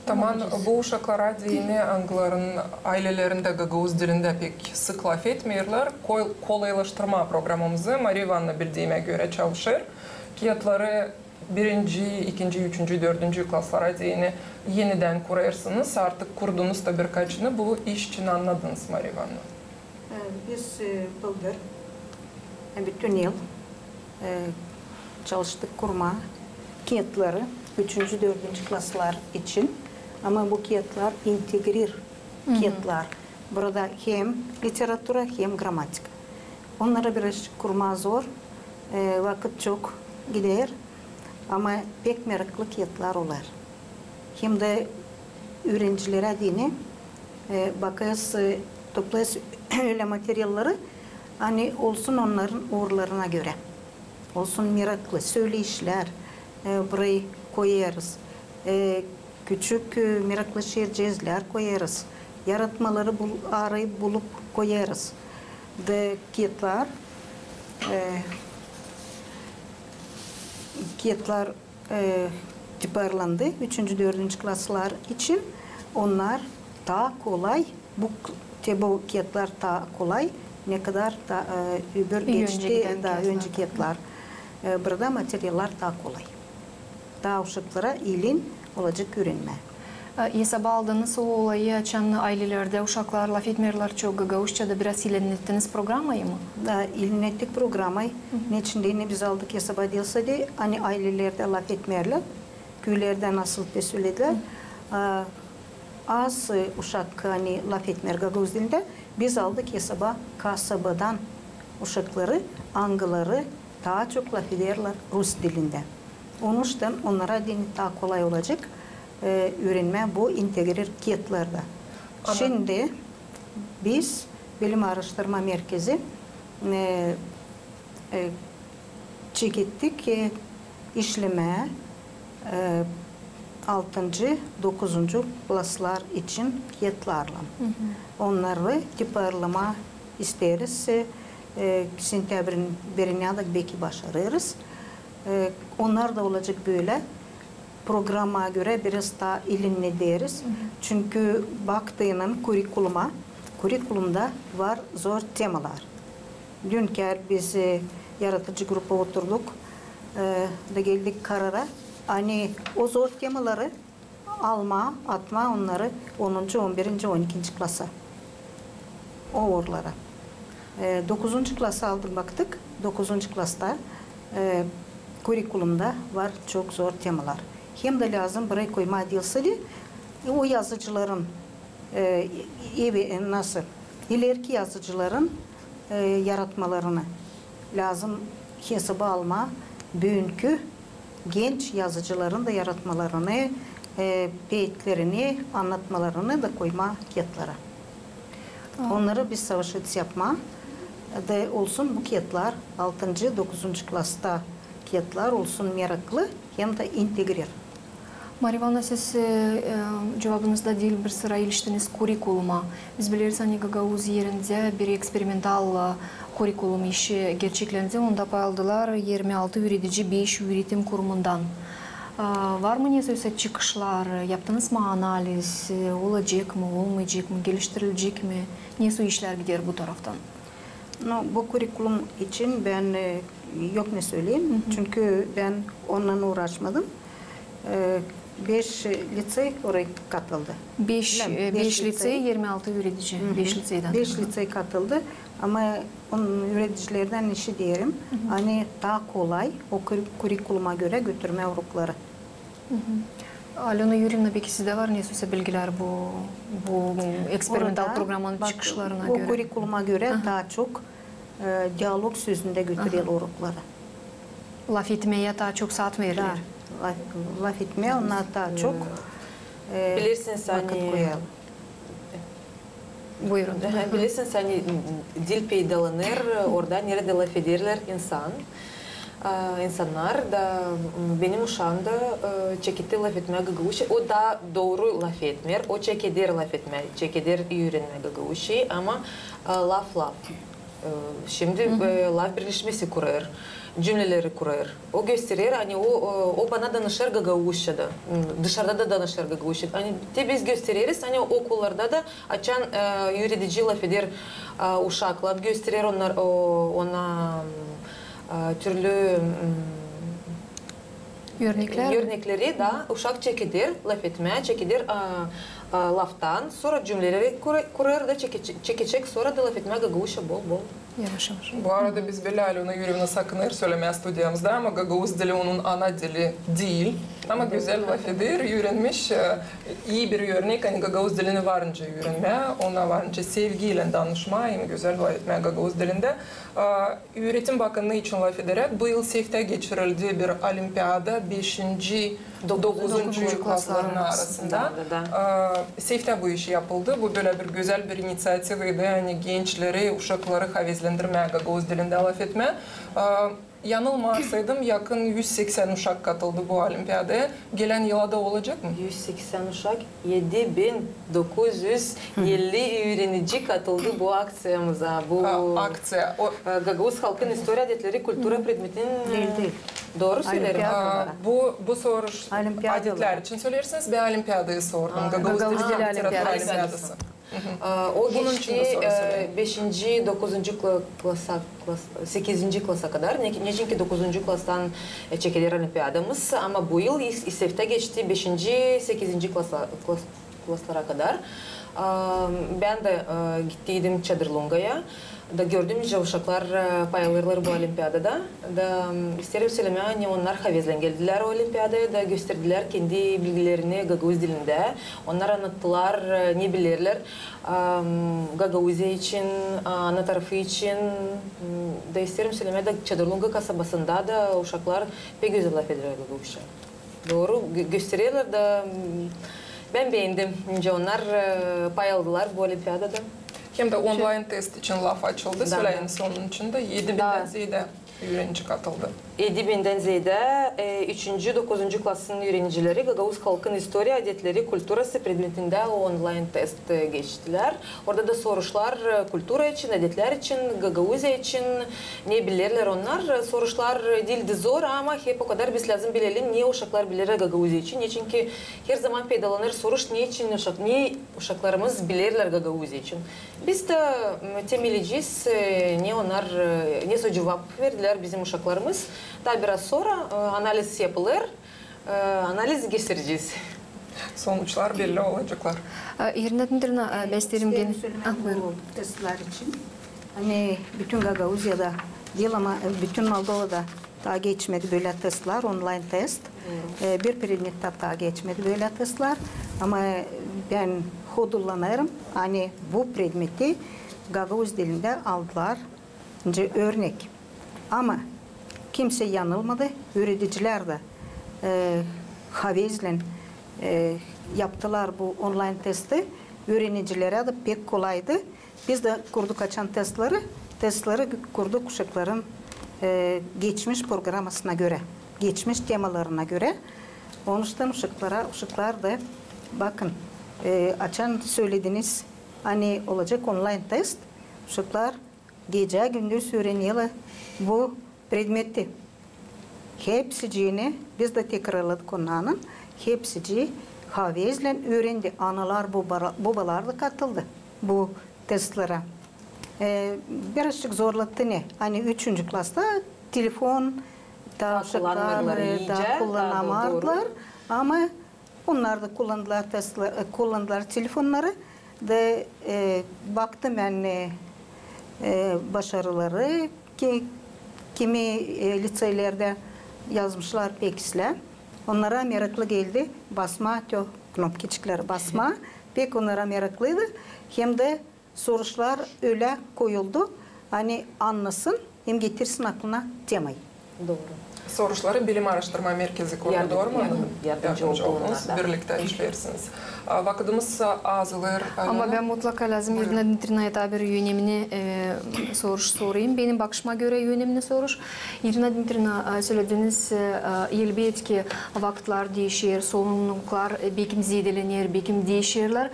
Taman, bu uşaklara deyni, angıların aylelerindä gagauz dilindä pek sık lafetmeerlär, kol-, kolaylaştırmaa programamızı, Mariya İvanna, bildiimä görä, çalışêr. Kiyatları birinci, ikinci, üçüncü, dördüncü klaslara deyni enidän kurêrsınız, artık kurdunuz ta birkaçını, bu iş için annadınız, Mariya İvanna? E, biz, e, bıldır, e, bütün yıl, e, çalıştık kurmaa kiyatları üçüncü, dördüncü klaslar için. Ama bu kiyatlar integrir kiyatlar. Burada hem literatura, hem gramatika. Onnarı biraz kurmaa zor, e, vakıt çok gider. Ama pek meraklı kiyatlar olêr. Hem dä üürencilerä deyni, e, bakêrız, e, toplêêrız ölä materialları, ani olsun onnarın uurlarına görä. Olsun meraklı, söyleyişlär, e, burayı koyêrız. E, küçük, e, meraklı şiircezlär koyêrız. Yaratmaları bul-, arayıp bulup koyêrız. Da kiyatlar, e, kiyatlar, e, tiparlandı üçüncü, dördüncü klaslar için. Onnar taa kolay, bu k-, te bu kiyatlar taa kolay, ne kadar da, e, öbür geçti, da önceki kiyatlar. E, burada materiallar taa kolay. Taa uşaklara ilin olacek üürenmää. E, hesaba aldınız o olayı, açan aylelerdä uşaklar lafetmeerlär çok gagauzça da biraz ilerlettiniz programayı mı? Da, ilerlettik programayı. Neçin deyni biz aldık hesaba diilsä dä, ani aylelerdä lafetmeerlär, küülerdä nasıl te söledilär, e, az, e, uşak, ani lafetmeer gagauz dilindä, biz aldık hesaba kasabadan uşakları, angıları taa çok lafederlär rus dilindä. Onuştan onnara deyni taa kolay olacek, e, üürenmää bu integrer kiyatlarda. Şindi biz Bilim aaraştırma merkezi, e, e, çekettik, e, işlemää, e, altıncı, dokuzuncu klaslar için kiyatlarlan. Onnarı tiparlamaa isteeriz, e, e, sentябрьin birinä dä beki başarêrız. E, onnar da olacek bölä programaya görä biraz taa ilerlederiz. Çünkü baktıynan kurikuluma, kurikulumda var zor temalar. Dünkär biz, e, yaratıcı grupa oturduk, e, da geldik karara, ani o zor temaları almaa, atmaa onnarı onuncu, on birinci, on ikinci klasa. O uurlara. E, dokuzuncu klasa aldık, baktık. Dokuzuncu klasta, e, kurikulumda var çok zor temalar. Hem dä lääzım burayı koymaa diilsä dä, e, o yazıcıların, e, evi, e, nasıl, ilerki yazıcıların, e, yaratmalarını lääzım hesaba almaa, büünkü genç yazıcıların da yaratmalarını, e, peetlerini, annatmalarını da koymaa kiyatlara. Onnarı biz savaşêrız yapmaa, da olsun bu kiyatlar, altıncı, dokuzuncu klasta kiyatlar olsun meraklı hem dä integrer. Mariya İvanovna, siz, e, e, cuvabınızda diil bir sıra iliştiniz kurikuluma. Biz bileriz, ani Gagauz Yerindä bir eksperimental, e, kurikulum işi gerçeklendi. Onda pay aldılar irmi altı üüredici beş üüretim kurumundan. E, var mı nesä çıkışlar, yaptınız mı analiz, e, olacek mı, olmayacek mı, geliştirilecek mi? Nesä işlär gider bu taraftan? Nu, bu kurikulum için bän, e, yok ne söleyim, çünkü bän onunnan uuraşmadım. E, beş licey orayı katıldı. Beş, e, beş licey, irmi altı üüredici. Beş liceydän. Beş licey katıldı. Ama onun üüredicilerdän işiderim, ani taa kolay o kuri-, kurikuluma görä götürmää urokları. Alöna Yurevna, beki sizdä var nesä bilgilär bu, bu eksperimental programanın çıkışlarına görä? O kurikuluma görä taa çok, e, dialog sözündä götürer urokları. Lafetmää taa çok saat verer. Da, laf-, lafetmää onnar taa çok, e, vakıt koyêr. Buyurun. Bilersiniz, ani dil peydalanêr orada, neredä lafederlär insan, a, insannar da, m, benim uşaam da, e, çeketti lafetmää gagauzça. O taa dooru lafetmeer, o çekeder lafetmää, çekeder üürenmää gagauzçayı, ama, e, laf-laf. E, şindi, e, laf birleşmesi kurêr, cümleleri kurêr. O gösterer, ani o, e, o bana danışêr gagauzçada. M, dışarda da danışêr gagauzçada. Ani te biz göstereriz, ani okullarda da açan, e, üüredici lafeder, e, uşakla gösterer onnar, o, ona, m, e, türlü, m, örneklär, örnekleri da uşak çekeder lafetmää, çekeder, e, e, laftan, sora cümleleri kure-, kurêr da çeke-, çekecek sora da lafetmää gagauzça bol-bol. Yavaş-yavaş. Bu arada biz belli, Alöna Yurevna sakınêr sölemää studiyamızda, ama gagauz dili onun ana dili diil. Ama gözäl lafeder, üürenmiş, e, ii bir örnek, ani gagauz dilini varınca üürenmää, ona varınca sevgiylän danışmaa, hem gözäl lafetmää gagauz dilindä. E, üüretim bakımı için lafederäk, bu yıl seyftää geçirildi bir olimpiada, beşinci, dokuzuncu klasların arasında. Da, da, da. E, seyftää bu iş yapıldı. Bu bölä bir gözäl bir iniţiativaydı, ani gençleri, uşakları havezlendirmää gagauz dilindä lafetmää. E, yanılmarsaydım, yakın üz seksän uşak katıldı bu olimpiadaya. Gelän yıla da olacek mı? Üz seksän uşak, edi bin dokuz üz elli üürenici katıldı bu akţiyamıza. Bu, a, akţiya, o, e, gagauz halkın istoriya, adetleri, kultura predmetinin, e, diil, diil, dooru söleerim. Olimpiada olarak. Bu, bu soruş adetlär için söleersiniz, bän olimpiadayı sordum. Gagauz dili literaturi olimpiadası. E, o geçti beşinci, dokuzuncu kla-, klasa, klas-, sekizinci klasa kadar. Ne, neçinki dokuzuncu klastan, e, çekiler olimpiadamız, ama bu yıl is-, isteftää geçti beşinci, sekizinci klasa, klas-, klaslara kadar. E, bän dä, e, gittiydim Çadırlungaya. Da gördüm, nicä uşaklar, e, payalêrlar bu olimpiadada. Da, m, isteerim sölemää, ani onnar havezlän geldilär o olimpiadaya da gösterdilär kendi bilgilerini gagauz dilindä. Onnar annattılar, e, ne bilerlär, am, Gagauziya için, a, ana tarafı için. M, da isteerim sölemää, da Çadırlunga kasabasında da uşaklar pek gözäl lafederlär gagauzça. Dooru gö-, göstererlär da, m, bän beendim, nicä onnar, e, pay aldılar bu olimpiadada. Hem dä onlayn test için laf açıldı. Da, söläyin, da. Sonun için dä edi bindän zeedä üürenci katıldı. Edi bindän zeedä, e, üçüncü, dokuzuncu klasın üürenicileri gagauz halkın istoriya, adetleri, kulturası predmetindä onlayn test, e, geçtilär. Orada da soruşlar, e, kultura için, adetlär için, Gagauziya için, ne bilerlär onnar. E, soruşlar, e, diildi zor, ama hep o kadar biz lääzım bilelim, ne uşaklar bilerlär Gagauziya için. Neçinki herzaman peydalanêr soruş, neçin uşak-, ne uşaklarımız bilerlär Gagauziya için. Biz dä, m, temeleyecez, e, ne onnar, e, nesoy cuvap verdilär bizim uşaklarımız. Taa biraz sora, e, analiz yapılêr, e, analiz gösterecez. Sonuçlar belli olaceklar. E, İrina Dmitriyevna, e, bän isteerim genä... İsteerim sölemää bu testlär için. Ani bütün Gagauziyada diil, ama, e, bütün Moldovada taa geçmedi bölä testlär, onlayn test. E, bir predmettä taa geçmedi bölä testlär. Ama, e, bän hodurlanêrım, ani bu predmeti gagauz dilindä aldılar. Nicä örnek. Ama kimsey yanılmadı. Üüredicilär dä, e, havezlän, e, yaptılar bu onlayn testi. Üürenicilerä dä pek kolaydı. Biz dä kurduk açan testleri, testleri kurduk uşakların, e, geçmiş programasına görä, geçmiş temalarına görä. Onuştan uşaklara, uşaklar da, bakın, e, açan sölediniz, ani olacek onlayn test, uşaklar gecä-gündüz üürenerlär bu predmeti. Hepsicini, biz dä tekrarladık onnarın, hepsicii havezlän üürendi. Analar, bobara-, bobalar da katıldı bu testlerä. E, birazçık zorlattı ne? Ani üçüncü klasta telefon taa uşaklar, e, taa kullanamazdılar. Ama onnar da kullandılar testlä-, e, kullandılar telefonnarı. Da, e, baktım bän, e, e, başarıları, ki, kimi, e, liţeylerdä yazmışlar pek islää. Onnara meraklı geldi basmaa te knopkiçikleri basmaa. Pek onnara meraklıydı. Hem dä soruşlar ölä koyuldu, ani annasın hem getirsin aklına temayı. Dooru. Soruşları Bilim aaraştırma merkezi kurdu, dooru mu? Yardımcı oldunuz, birliktä işleersiniz. A, vakıdımız azalêr. Ama bän mutlaka lääzım İrina Dmitriyevnaya taa bir önemli, e, soruş sorayım. Benim bakışıma görä önemli soruş. İrina Dmitriyevna, e, sölediniz, e, elbetki, vakıtlar diişer, sorumluluklar, e, bekim zeedelener, bekim diişerlär.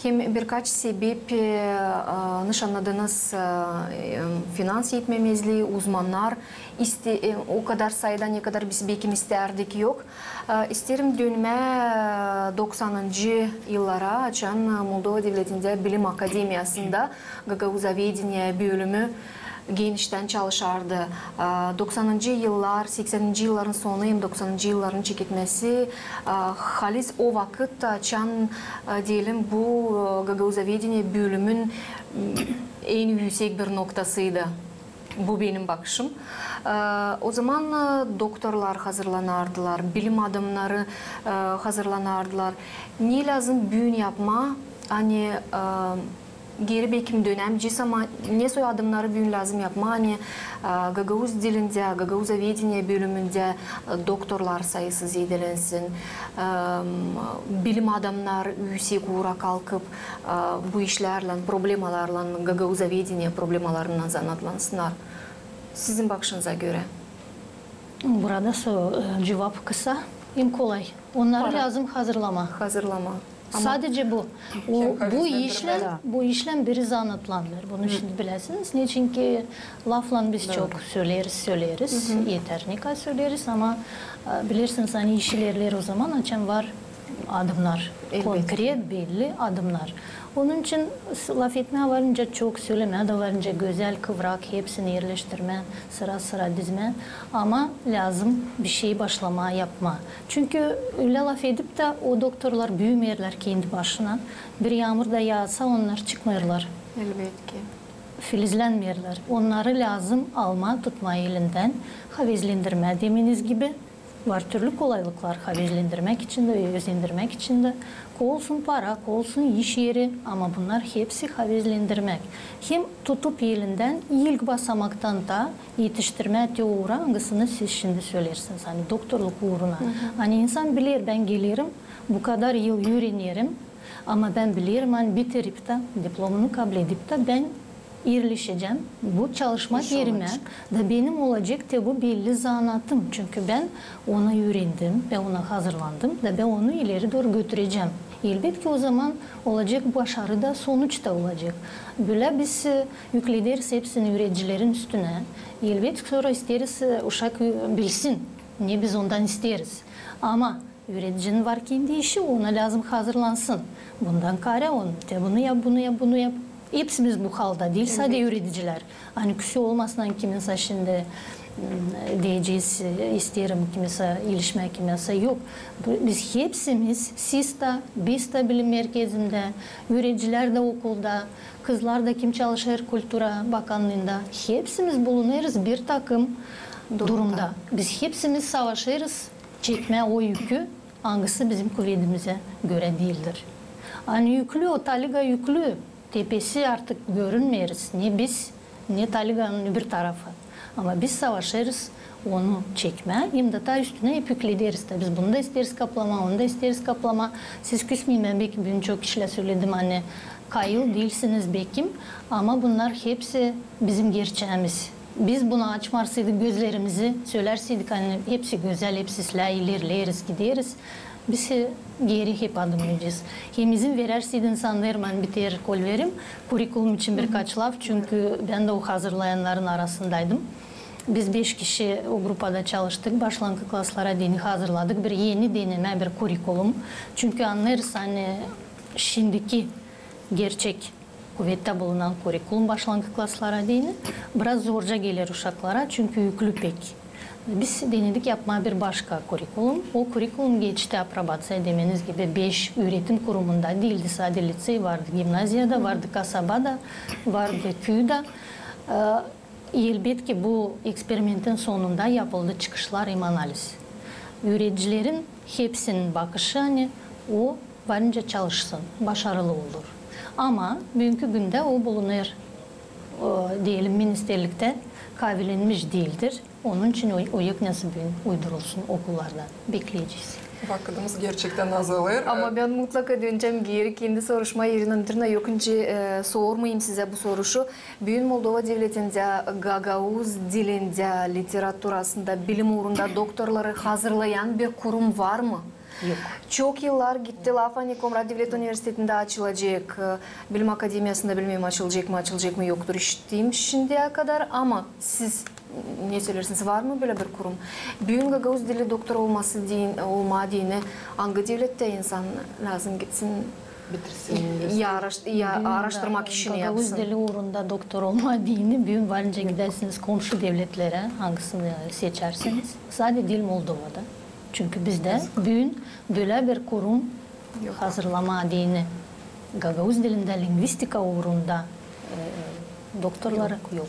Hem birkaç sebep, e, e, nışannadınız, e, e, finans etmämezlii, uzmannar, iste-, e, o kadar sayıda, ne kadar biz bekim istärdik, yok. E, isteerim dönmää, e, doksanıncı yıllara, açan, e, Moldova devletindä bilim akademiyasında gagauzovedeniye bölümü geniştän çalışardı. E, doksanıncı yıllar, sekseninci yılların sonu hem doksanıncı yılların çeketmesi, e, halis o vakıt, açan, e, deyelim, bu, e, gagauzovedeniye bölümün, m, en üüsek bir noktasıydı. Bu benim bakışım. E, o zaman, e, doktorlar hazırlanardılar, bilim adamnarı, e, hazırlanardılar. Ne lääzım büün yapmaa, ani, e, geeri bekim dönämeyecez, ama nesoy adımnarı büün lääzım yapmaa, ani, e, gagauz dilindä, gagauzovedeniye bölümündä, e, doktorlar sayısı zeedelensin, e, bilim adamnar üüsek uura kalkıp, e, bu işlärlän, problemalarlan, gagauzovedeniye problemalarınnan zanaatlansınnar. Sizin bakışınıza görä? Burada so-, e, cuvap kısa hem kolay. Onnarı lääzım hazırlamaa. Hazırlamaa. Sadece bu. O, bu işlän, bu işlän biri zanaatlanêr. Bunu şindi bilesiniz. Neçinki laflan biz çok söleeriz, söleeriz. Eter ne kadar söleeriz, ama, e, bilersiniz, ani iş ilerleer o zaman, açan var adımnar. Konkret, belli adımnar. Bunun için s-, lafetmää varınca çok, sölemää dä varınca gözäl, kıvrak, hepsini erleştirmää, sıra-sıra dizmää. Ama lääzım bişey başlamaa yapmaa. Çünkü ölä lafedip tä o doktorlar büümeerlär kendi başına. Bir yaamur da yaasa, onnar çıkmêêrlar. Elbetki. Filizlenmeerlär. Onnarı lääzım almaa, tutmaa elindän, havezlendirmää, demeniz gibi. Var türlü kolaylıklar havezlendirmäk için dä, özendirmäk için dä. Ko olsun para, ko olsun iş eri, ama bunnar hepsi havezlendirmäk. Hem tutup elindän ilk basamaktan taa etiştirmää te uura, angısını siz şindi söleersiniz, ani doktorluk uuruna. Ani insan biler, bän gelerim, bu kadar yıl üürenerim, ama bän bilerim, ani bitirip tä, diplomunu kabledip tä, bän erleşecäm bu çalışmak erimä, da benim olacek te bu belli zanaatım. Çünkü bän ona üürendim, bän ona hazırlandım, da bän onu ileri dooru götürecäm. Elbetki, o zaman olacek başarı da, sonuç ta olacek. Bölä biz, e, üklederiz hepsini üüredicilerin üstünä. Elbetki, sora isteeriz, e, uşak ü-, bilsin, ne biz ondan isteeriz. Ama üüredicinin var kendi işi, ona lääzım hazırlansın. Bundan kaarä onu, te bunu yap, bunu yap, bunu yap. Hepsimiz bu halda diil, sade üüredicilär. Ani küsü olmasın, ani kiminsä şindi, m, deyecez, e, isteerim kiminsä ilişmää, kiminsä yok. Bu, biz hepsimiz, siz tä, biz tä bilim merkezindä, üüredicilär dä okulda, kızlar da, kim çalışêr kultura bakannıında, hepsimiz bulunêrız bir takım durumda. Biz hepsimiz savaşêrız çekmää o yükü, angısı bizim kuvedimizä görä diildir. Ani yüklü, o taliga yüklü, tepesi artık görünmeeriz, ne biz, ne taliganın öbür tarafı. Ama biz savaşêrız onu çekmää, hem dä taa üstünä hep üklederiz. Tä biz bunu da isteeriz kaplamaa, onu da isteeriz kaplamaa. Siz küsmeyin, bän beki büün çok kişilä söledim, ani kayıl diilsiniz bekim, ama bunnar hepsi bizim gerçeemiz. Biz buna açmarsaydık gözlerimizi, sölärseydik, ani hepsi gözäl, hepsi islää, ilerleeriz, gideriz, biz, e, geeri hep adımlayacez. Hem izin verärseydiniz, sannêrım, ani biter kolverim, kurikulum için birkaç laf, çünkü bän dä o hazırlayannarın arasındaydım. Biz beş kişi o grupada çalıştık, başlankı klaslara deyni hazırladık bir eni denemä, bir kurikulum. Çünkü annêêrız, ani şindiki gerçek kuvettä bulunan kurikulum başlankı klaslara deyni biraz zorca geler uşaklara, çünkü yüklü pek. Biz denedik yapmaa bir başka kurikulum. O kurikulum geçti aprobaţiya, demeniz gibi, beş üüretim kurumunda diildi, sade litsey vardı, gimnaziya da vardı, kasaba da vardı, küü dä. E, Elbetki, bu eksperimentin sonunda yapıldı çıkışlar hem analiz. Üüredicilerin hepsinin bakışı, ani o varınca çalışsın, başarılı olur. Ama büünkü gündä o bulunêr, e, deyelim, ministerliktä kavilenmiş diildir. Onun için o, o yok nasıl büün uydurulsun okullarda. Bekleyecez. Vakıdımız gerçektän azalêr. Ama bän mutlaka dönecäm geeri kendi soruşma, İrina Dmitrievna, yok nicä, e, sormayım sizä bu soruşu. Büün Moldova devletindä gagauz dilindä, literaturasında, bilim uurunda doktorları hazırlayan bir kurum var mı? Yok. Çok yıllar gitti laf, ani Komrat devlet universitetindä açılacek, e, bilim akademiyasında, bilmeerim, açılacek mı, açılacek mı, yoktur, işittim şindiyä kadar, ama siz ne söleersiniz, var mı bölä bir kurum? Büün gagauz dili doktor olması deyni, olmaa deyni, angı devlettä insan lääzım gitsin, bitirsin universiteti, ya araş-, ya araştırmak işini yapsın. Gagauz dili uurunda doktor olmaa deyni, büün varınca gidärsiniz komşu devletlerä, angısını seçärseniz, sade diil Moldovada. Çünkü bizdä büün bölä bir kurum hazırlamaa deyni gagauz dilindä lingvistika uurunda, e, doktorları yok.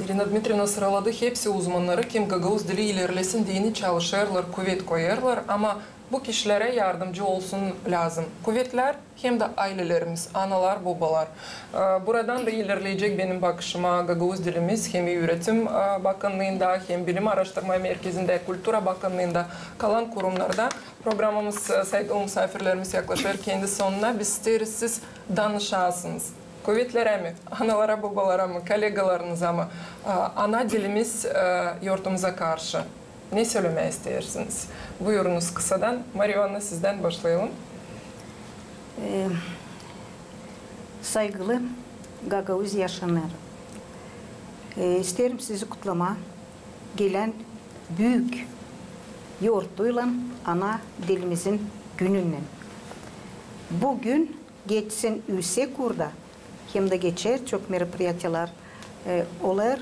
İrina Dmitrievna sıraladı hepsi uzmannarı, kim gagauz dili ilerlesin deyni çalışêrlar, kuvet koyêrlar, ama bu kişilerä yardımcı olsun lääzım kuvetlär hem dä aylelerimiz, analar, bobalar. E, buradan da ilerleyecek benim bakışıma gagauz dilimiz hem üüretim, e, bakannıında, hem bilim araştırma merkezindä, kultura bakannıında, kalan kurumnarda. Programamız, e, saygılı musaafirlerimiz, yaklaşêr kendi sonuna. Biz isteeriz, siz danışasınız kuvetlerä mi, analara, bobalara mı, kollegalarınıza mı, e, ana dilimiz, e, yortumuza karşı ne sölemää isteersiniz? Buyurunuz kısadan. Mariya İvanna, sizdän başlayalım. E, saygılı gagauz yaşayannar, e, isteerim sizi kutlamaa gelän büük yortuylan, ana dilimizin gününnän. Bu gün geçsin üüsek uurda, hem dä geçer çok meropriyatiyalar, e, olêr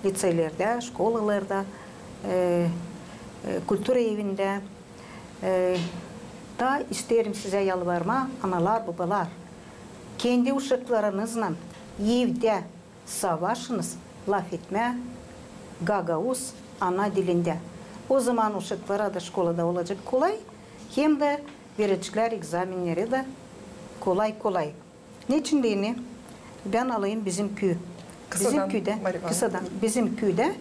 liţeylerdä, şkolalarda, e, e, kultura evindä. E, taa isteerim sizä yalvarmaa, analar, bobalar, kendi uşaklarınıznan evdä savaşınız lafetmää gagauz ana dilindä. O zaman uşaklara da şkolada olacek kolay, hem dä vereceklär egzamenneri dä kolay-kolay. Neçin deyni, bän alayım bizim küüyü. Kısadan, bizim küüdä, Marivan. Kısadan, bizim küüdä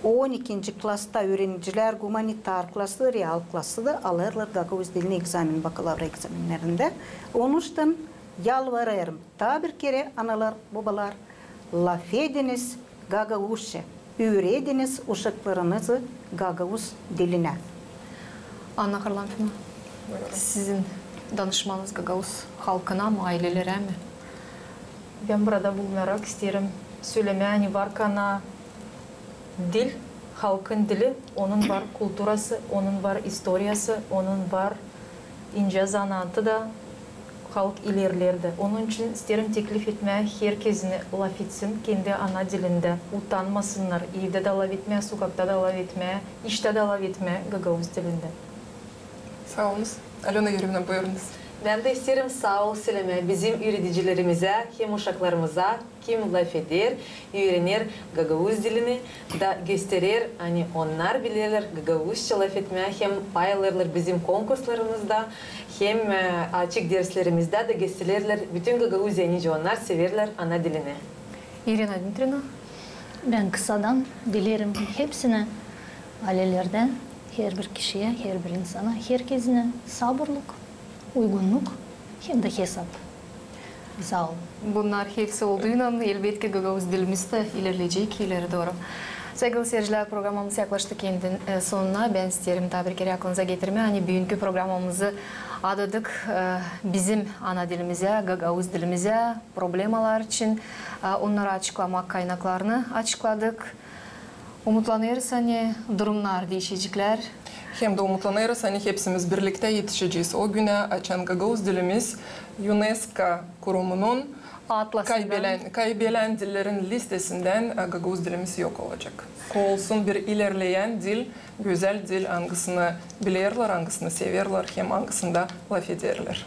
on ikinci klasta üürenicilär, gumanitar klası, real klası da alêrlar gagauz dilini egzamen, bakalavra egzamennerindä. Onuştan yalvarêrım, taa bir kerä, analar, bobalar, lafediniz gagauzça, üürediniz uşaklarınızı gagauz dilinä. Anna Harlamfina, sizin danışmanız gagauz halkına mı, aylelerä mi? Bän burada bulunarak isteerim sölemää, ani var kana dil, halkın dili, onun var kulturası, onun var istoriyası, onun var incä zanaatı da, halk ilerlär dä. Onun için isteerim teklif etmää herkezini lafetsin kendi ana dilindä, utanmasınnar, evdä dä lafetmää, sokakta da lafetmää, iştä dä lafetmää gagauz dilindä. Saa olunuz. Alöna Yurevna, buyurunuz. Bän dä isteerim saa ol sölemää bizim üüredicilerimizä hem uşaklarımıza, kim lafeder, üürener gagauz dilini da gösterer, ani onnar bilerlär gagauzça lafetmää hem pay alêrlar bizim konkurslarımızda, hem, e, açık derslerimizdä da göstererlär bütün Gagauziya, nicä onnar severlär ana dilini. İrina Dmitriyevna? Bän kısadan dileerim hepsinä, aylelerdä, herbir kişiyä, herbir insana, herkezinä saburluk, uygunnuk hem dä hesap. Saa olun. Bunnar hepsi olduynan, elbetki, gagauz dilimiz dä ilerleyecek ileri dooru. Saygılı seyircilär, programamız yaklaştı kendi, e, sonuna. Bän isteerim taa bir kerä aklınıza getirmää, ani büünkü programamızı adadık, e, bizim ana dilimizä, gagauz dilimizä, problemalar için, e, onnarı açıklamak, kaynaklarını açıkladık. Umutlanêrız, ani durumnar diişecekler. Hem dä umutlanêrız, ani hepsimiz birliktä etişecez o günä, açan gagauz dilimiz UNESCO kurumunun atlasından, kaybelän, kaybelän dillerin listesindän, e, gagauz dilimiz yok olacek. O olsun bir ilerleyän dil, gözäl dil, angısını bilerlär, angısını severlär hem angısında lafederlär.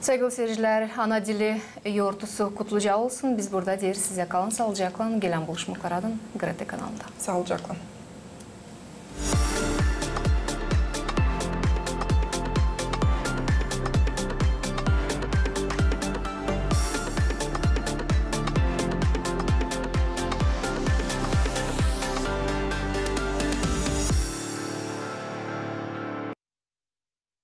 Saygılı seyircilär, Ana dili yortusu kutluca olsun. Biz burada deeriz sizä kalın saalıcaklan, gelän buluşmaklardan GRT kanalında. Saalıcaklan.